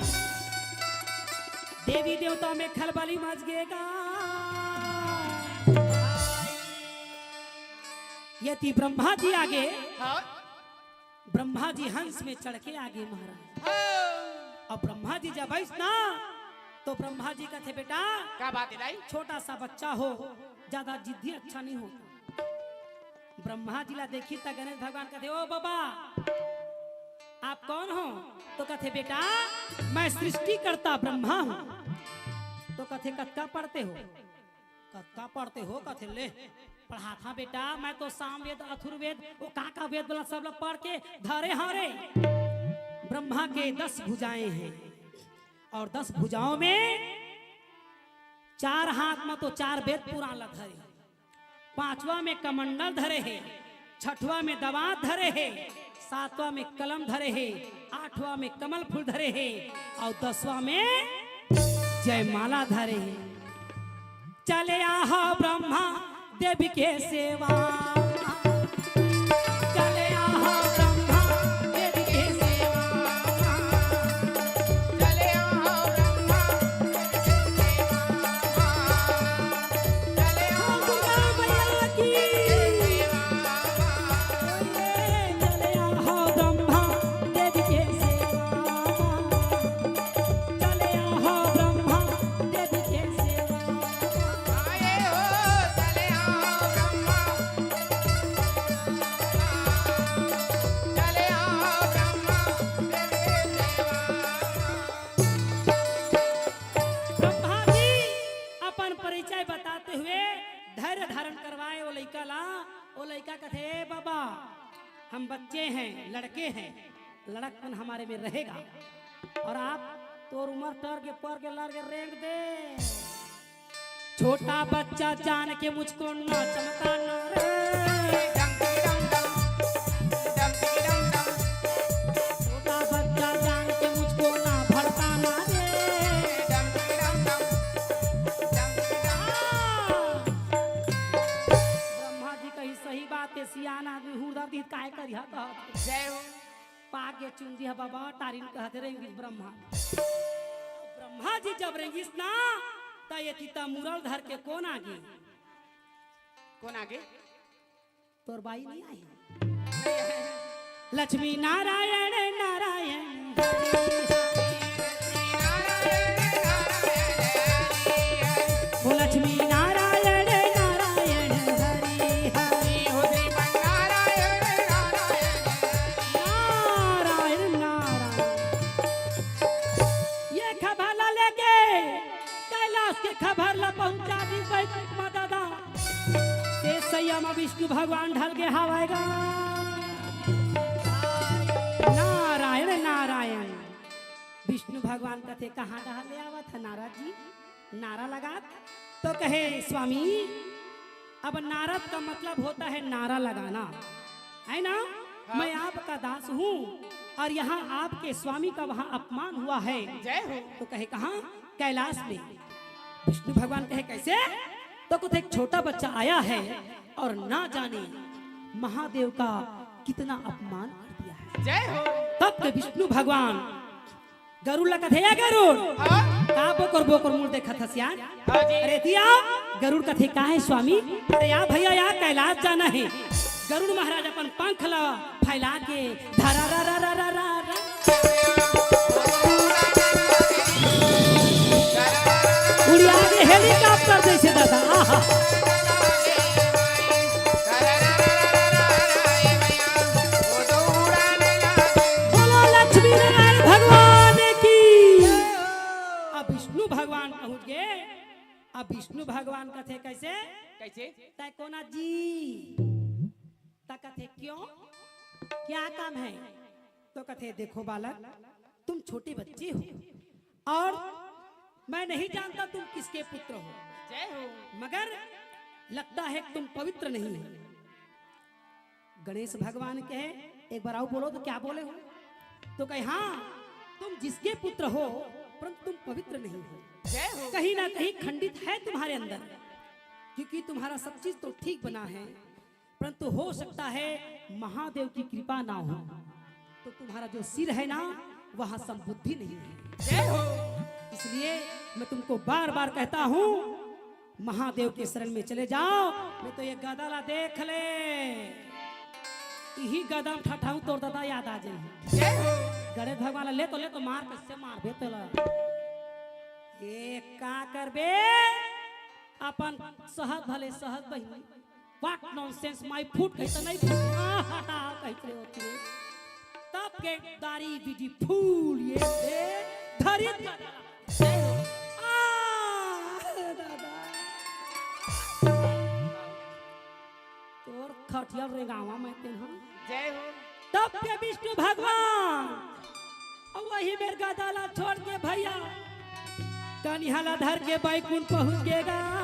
देवी देवता में खलबली मच गेगा। यति ब्रह्मा जी आगे, हाँ। ब्रह्मा जी हंस में चढ़ के आगे महाराज। हाँ। अब ब्रह्मा जी जब आइस ना, तो ब्रह्मा जी कथे, "बेटा, का बात है दाई?" छोटा सा बच्चा हो, ज्यादा जिद्दी अच्छा नहीं होता। ब्रह्मा जी ला देखी त गणेश भगवान कथे, "ओ बाबा, आप कौन हो?" तो कथे, "बेटा, मैं सृष्टिकर्ता ब्रह्मा हूँ।" तो कथे, "कतका पढ़ते हो?" "कतका पढ़ते हो?" कथे, "ले, पढ़ाथा बेटा, मैं तो सामवेद, अथुर्वेद, वो का का वेद बोला, सब ला पढ़ के धरे हँव रे।" ब्रह्मा के दस भुजाएं हैं और दस भुजाओं में चार हाथ में तो चार वेद पुराण ला धरे, पांचवा में कमंडल धरे हे, छठवा में दवात धरे हे, सातवां में कलम धरे हे, आठवां में कमल फूल धरे हे और दसवां में जयमाला धरे हे। चले आहा ब्रह्मा देवी के सेवा, चले आहा ब्रह्मा देवी के सेवा, चले आहा ब्रह्मा देवी के सेवा, चले आहा ब्रह्मा देवी के सेवा। चले आहा ब्रह्मा देवी के सेवा, चले आहा ब्रह्मा देवी के सेवा। आए हो, चले आहा ब्रह्मा, चले आहा ब्रह्मा देवी के सेवा। ब्रह्मा जी अपन परिचय बताते हुए धैर्य धारण करवाए वो लइका ला। वो लइका कथे, "ए बाबा, हम बच्चे हैं, लड़के हैं, लड़कपन हमारे में रहेगा, और आप तोर उमर टर के पर के लड़ के रेंग दे।" छोटा बच्चा जान के मुझको ना चमकाना रे। छोटा बच्चा जान के मुझको ना भड़काना रे। हाँ। ब्रह्मा जी कही, "सही बात है, सियान आदमी हुरदा दीत काय करिहा कहत।" जय हो। पाक गे चुंदी ह बाबा, टारिन कहत रेंगिस ब्रह्मा। ब्रह्मा जी जब रेंगिस ना, त ये तीता मुरल धर के कोन आगे? कोन आगे? तोर बाई नहीं आई? लक्ष्मी नारायण नारायण। ओ लक्ष्मी नारायण नारायण हरि हरि। नारायण नारायण। ये खबर ला लेके कैलाश के खबर ला पहुंचा दी बैकुंठ मा दादा। ते सैया मा विष्णु भगवान ढल के हवय गा। नारायण नारायण। विष्णु भगवान कथे, "कहाँ डहर ले आवत ह नारद जी?" नारा लगात तो कहे, "स्वामी, अब नारद का मतलब होता है नारा लगाना, है ना? हाँ। मैं आपका दास हूँ और यहाँ आपके स्वामी का वहाँ अपमान हुआ है।" जय हो। तो कहे, "कहाँ?" "कैलाश में।" विष्णु भगवान कहे, "कैसे?" तो कथे, "एक छोटा बच्चा आया है और ना जाने महादेव का कितना अपमान कर दिया है।" जय हो। तब के विष्णु भगवान गरुड़ ला कथे, "ए गरुड़, हाँ? का बोकर बोकर मुड़ देखत हस यार?" हाँ जी। अरे दिया, गरुड़ कथे, "का है स्वामी?" "अरे या भैया, या कैलाश जाना है।" गरुड़ महाराज अपन पंख ला फैला के धरा रा रा रा रा रा रा। उड़िया के हेलीकॉप्टर जैसे दादा। आहा। बोलो लक्ष्मी नारायण भगवान की। अब विष्णु भगवान पहुंच गए। अब विष्णु भगवान कथे, "कैसे?" "कैसे?" "तै कोन आय जी?" त कथे, "क्यों? क्या काम है?" तो कथे, "देखो बालक, तुम छोटे बच्चे हो और मैं नहीं जानता तुम किसके पुत्र हो, जय हो। मगर लगता है तुम पवित्र नहीं हो।" गणेश भगवान कहे, "एक बार आओ, बोलो तो क्या बोले हो?" तो कहे, "हाँ, तुम जिसके पुत्र हो, परंतु तुम पवित्र नहीं हो। जय हो। कहीं ना कहीं खंडित है तुम्हारे अंदर।" क्योंकि तुम्हारा सब चीज तो ठीक बना है, परंतु हो सकता है महादेव की कृपा ना हो, तो तुम्हारा जो सिर है ना, वहाँ संबुद्धि नहीं है। जय हो। इसलिए मैं तुमको बार बार कहता हूँ, महादेव के शरण में चले जाओ। मैं तो ये गदा ला देख ले, यही गदा में ठठाऊ तोर दादा याद आ जाए। जय हो। गणेश भगवान ला ले तो, ले तो मार, कैसे मार बे तेला। ये का करबे, अपन सहज भले सहज बहिनी। What nonsense, my foot कही त नहीं फूट। आ, हटा, कही त होती है। तब के दारी बीड़ी फूल ये दे, धरी त-, आ, दादा। तोर खटिया रेंगावा मैं तेन हम। जय हो। तब के विष्णु भगवान, और वही मेर गदा ला छोड़ के भैया, कनिहा ला धर के बैकुंठ पहुंच गेगा।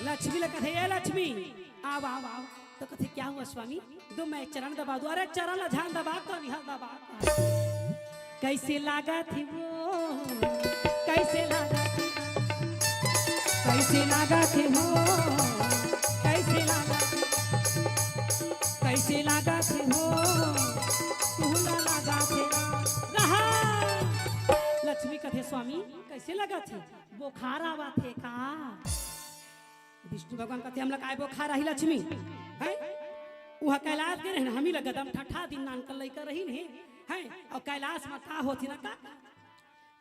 लक्ष्मी ला कथे, "ए लक्ष्मी, आव, आव, आव।" तो कथे, "क्या हुआ स्वामी?" "दो मैं चरण दबा दूं।" "अरे चरण ला झन दबा, कनिहा दबा।" कैसे लागत हे वो, कैसे लागत हे, कैसे लागत हे वो, कैसे लागत हे, कैसे लागत हे वो, तुहला लागत हे। रहा। लक्ष्मी कथे, "स्वामी, कैसे लागत हे? बोखार आवत हे का?" विष्णु भगवान कथे, "हमला काय बोखार आही लक्ष्मी? हैं? उहा कैलाश गे रहिन, हमी ला गदा में ठठा दिन, नानकन लइका रहिन हे, हैं? और कैलाश में का होथे ना का?"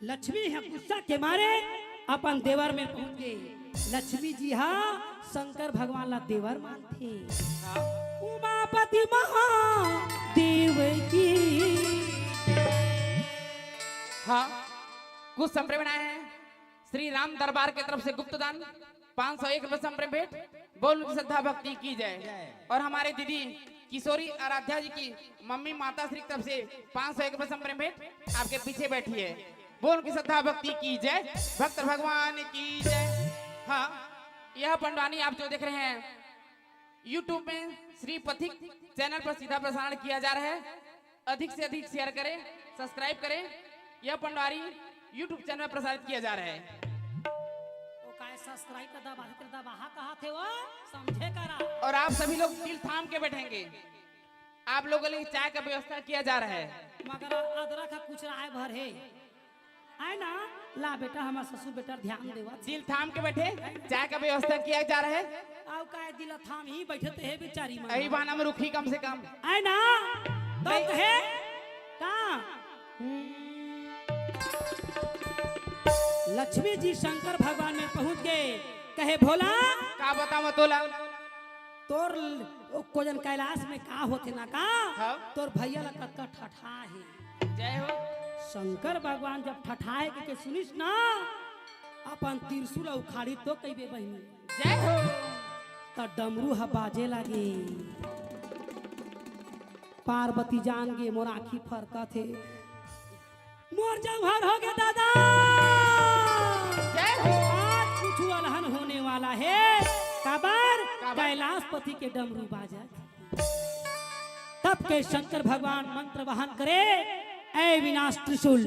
लक्ष्मी ह गुस्सा के मारे अपन देवर में पहुंच गे। लक्ष्मी जी हा शंकर भगवान ला देवर मानथे। उमापति महादेव की। हाँ, कुछ संप्रेम आए हैं श्री राम दरबार के तरफ से गुप्त दान पाँच सौ एक रुपए संप्रेम भेंट। बोल उनकी श्रद्धा भक्ति की जय। और हमारे दीदी किशोरी आराध्या जी की मम्मी माता श्री की तरफ से पाँच सौ एक रुपए संप्रेम भेंट आपके पीछे बैठी है। बोल उनकी श्रद्धा भक्ति की जय, भक्त भगवान की जय। हाँ, यह पंडवानी आप जो देख रहे हैं, YouTube में श्री पथिक चैनल पर सीधा प्रसारण किया जा रहा है। अधिक से अधिक शेयर करें, सब्सक्राइब करें। यह पंडवानी YouTube चैनल पर प्रसारित किया जा रहा है। वो काय सब्सक्राइब कर दबा, कर दबा, हाँ, कहा थे वो? समझे करा। और आप सभी लोग दिल थाम के बैठेंगे। आप लोगों के लिए चाय का व्यवस्था किया जा रहा है। मगर अदरक का कुछ राय भर है, है ना? ला बेटा, हमार ससुर बेटा ध्यान देवा। दिल थाम के बैठे, चाय का व्यवस्था किया जा रहा है। आउ काय दिल थाम ही बैठे ते है बेचारी मन। यही बहाना में रुकी कम से कम। है ना? तो नहीं। कहे का? लक्ष्मी जी शंकर भगवान में पहुंच गए, कहे, "भोला, का बतावं तोला? तोर ल-, ओ कोजन कैलाश में का होथे ना का? हाँ। तोर भैया ला कतका ठठा हे।" जय हो। शंकर भगवान जब ठठाए के, के सुनिस ना, अपन त्रिशूल उखाड़ी तो कहिबे बहिनी। जय हो। त डमरू ह बाजे लागे। पार्वती जान गे, मोर आँखी फरकत हे। मोर जौहर हो गे दादा। जय हो। आज कुछ अलहन होने वाला है। काबर? काबर? कैलाशपति के डमरू बाजत। तब के शंकर भगवान मंत्र वहन करे, "ऐ विनाश त्रिशूल,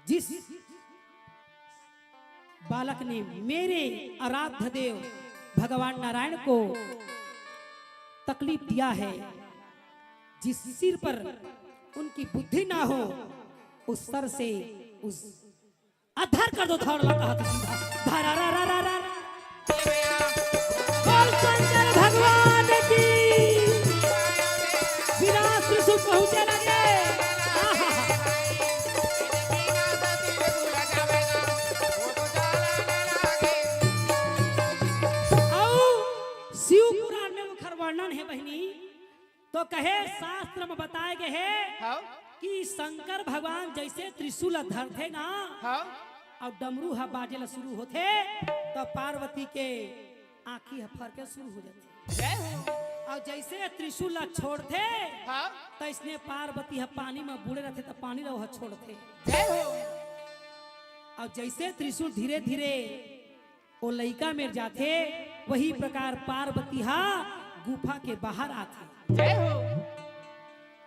जिस बालक ने मेरे आराध्य देव भगवान नारायण को तकलीफ दिया है, जिस सिर पर उनकी बुद्धि ना हो, उस सर से उस अधर कर दो, थोड़ा कहा तो सीधा। धरा रा रा रा रा। बोल शंकर भगवान की। विनाश त्रिशूल पहुंचे लगे। आहा। अउ शिव पुराण में ओखर वर्णन हे बहिनी, तो कहे शास्त्र में बताए गए हे हाँ। कि शंकर भगवान जैसे त्रिशूल धरथे ना हाँ। अउ डमरू ह बाजे ला शुरू होथे, तो पार्वती के आँखी ह फरके शुरू हो जाथे। जय हो। अउ जैसे त्रिशूल ला छोड़थे, हाँ। तो इसने पार्वती ह पानी में बूड़े रथे, तो पानी ला ओह छोड़थे। जय हो। अउ जैसे त्रिशूल धीरे धीरे ओ लइका मेर जाथे, वही प्रकार पार्वती ह गुफा के बाहर आथे। जय हो।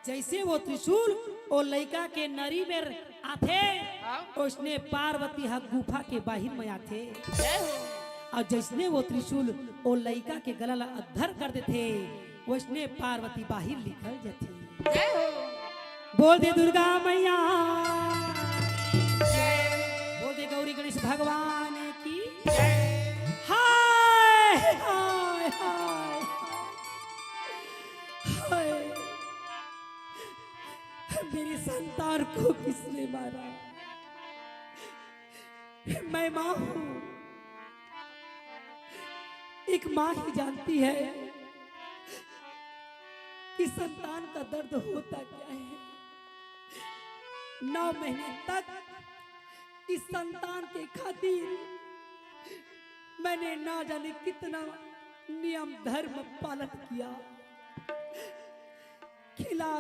जइसे वो त्रिशूल ओ लइका के नरी मेर आथे, हाँ। ओइसने पार्वती ह गुफा के बाहिर में आथे। जय हो। अउ जइसने वो त्रिशूल ओ लइका के गला ला अद्धर कर देथे, ओइसने पार्वती बाहिर निकल जथे। जय हो। बोल दे दुर्गा मैया। जय। बोल दे गौरी गणेश भगवान की। जय। हाय, हाय, हाय, हाय। हाय। मेरी संतान को किसने मारा? मैं माँ हूँ, एक माँ ही जानती है कि संतान का दर्द होता क्या है। नौ महीने तक इस संतान के खातिर मैंने ना जाने कितना नियम धर्म पालन किया, खिला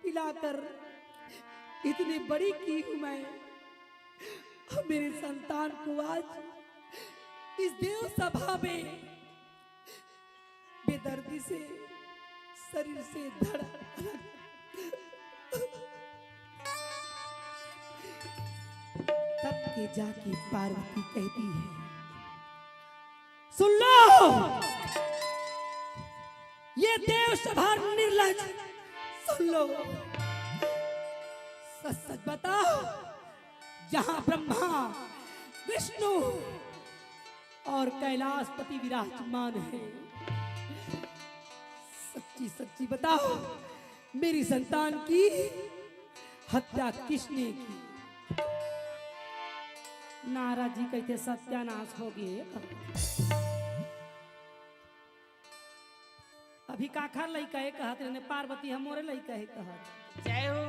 पिलाकर इतनी बड़ी की हूँ मैं। अब मेरे संतान को आज इस देव सभा में बेदर्दी से शरीर से धड़ अलग। तब के जाके पार्वती कहती है, सुन लो ये देव सभा निर्लज, सुन लो, सच सच बताओ, जहां ब्रह्मा, विष्णु और कैलाशपति विराजमान है, सच्ची सच्ची बताओ, मेरी संतान की हत्या किसने की? नारद जी कहते, सत्यानाश हो गए। अभी काखर लइका हे कहत रहे, पार्वती ह मोरे लइका हे कहत। जय हो।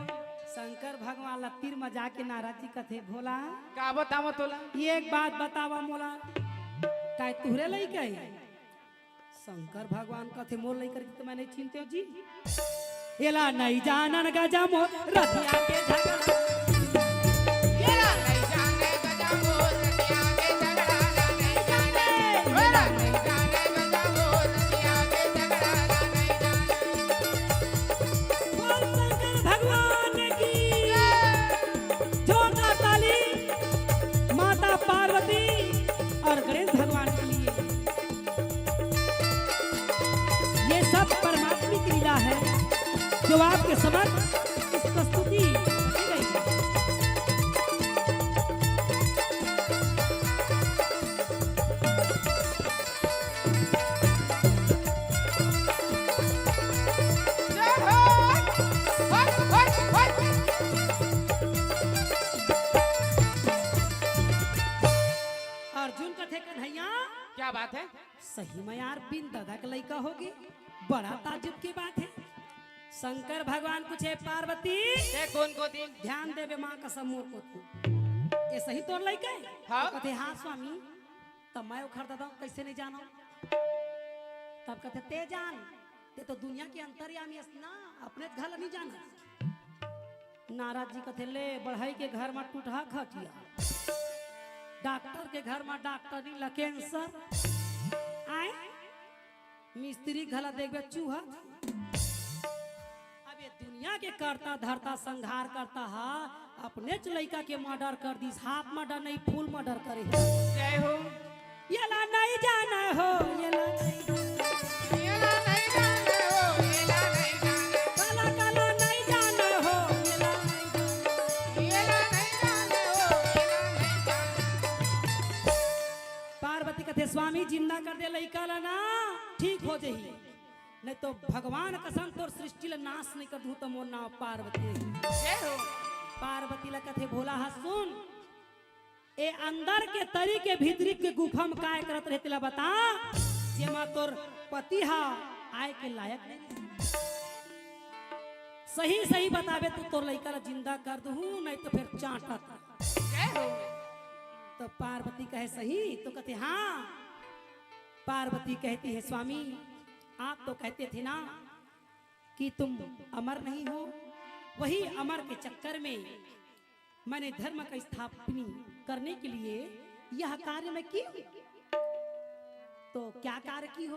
शंकर भगवान ला तीर म जाके नारद जी कथे, भोला, का बतावं तोला? ये एक बात बतावा मोला, काय तुहरे लइका हे? शंकर भगवान कथे, मोर लइका रहिते त मैं नहीं छीनतेंव जी। एला नहीं जानन गजा मोर रतिया के झगड़ा। एला नहीं जाने गजा मोर रतिया के झगड़ा ला नहीं जाने। एला नहीं जाने गजा मोर रतिया के झगड़ा ला नहीं जाने। बोल शंकर भगवान की। जोरदार ताली माता पार्वती और गणेश भगवान के लिए। ये सब परमात्मा की लीला है, जो आपके समक्ष इस प्रस्तुति की गई है। अर्जुन कथे, कन्हैया, क्या बात है? सही में यार, बिन ददा के लइका होगे, बड़ा ताज्जुब के बात हे। शंकर भगवान पूछे, पार्वती, ते कोन कोती? ध्यान देबे माँ कसम मोर कोती। ए सही तोर लइका हे? हाँ। तो कथे, हाँ स्वामी। तब मैं ओखर ददा कइसे नहीं जानंव? तब कथे, ते जान, ते तो दुनिया के अंतर्यामी अस ना, अपने घर नहीं जानस। नारद जी कथे, ले, बढ़ई के घर म टूटहा खटिया, डॉक्टर के घर म डॉक्टरनी ला कैंसर, आय, मिस्त्री घला देखबे चूहा। अब ये दुनिया के कर्ता धर्ता संहार करता हा, अपनेच लइका के मर्डर कर दिस, हाफ मर्डर नहीं, फुल मर्डर करे हे। जय हो। एला नहीं जाने हो, एला नहीं जाने। एला नहीं जाने हो, एला नहीं जाने। काला, काला नहीं जाने हो, एला नहीं जाने। एला नहीं जाने हो, एला नहीं जाने। पार्वती कथे, स्वामी, जिंदा कर दे लइका ला ना, ठीक हो जही। नहीं तो भगवान कसम तोर सृष्टि ला नाश नहीं कर दूं तो मोर नाम पार्वती नहीं। जय हो। पार्वती ला कथे, भोला हा सुन, ए अंदर के तरी के भीतरी के गुफा म काय करत रहे तेला बता, जेमा तोर पति हा आय के लायक नहीं। सही सही बताबे तो तोर लइका ला जिंदा कर दूं, नहीं तो फिर चांटा। जय हो। तो पार्वती कहे, सही? तो कथे, हाँ। पार्वती कहती है, स्वामी, आप तो कहते थे ना कि तुम अमर नहीं हो, वही अमर के चक्कर में मैंने धर्म का स्थापनी करने के लिए यह कार्य मैं की हूँ। तो क्या कार्य की हो?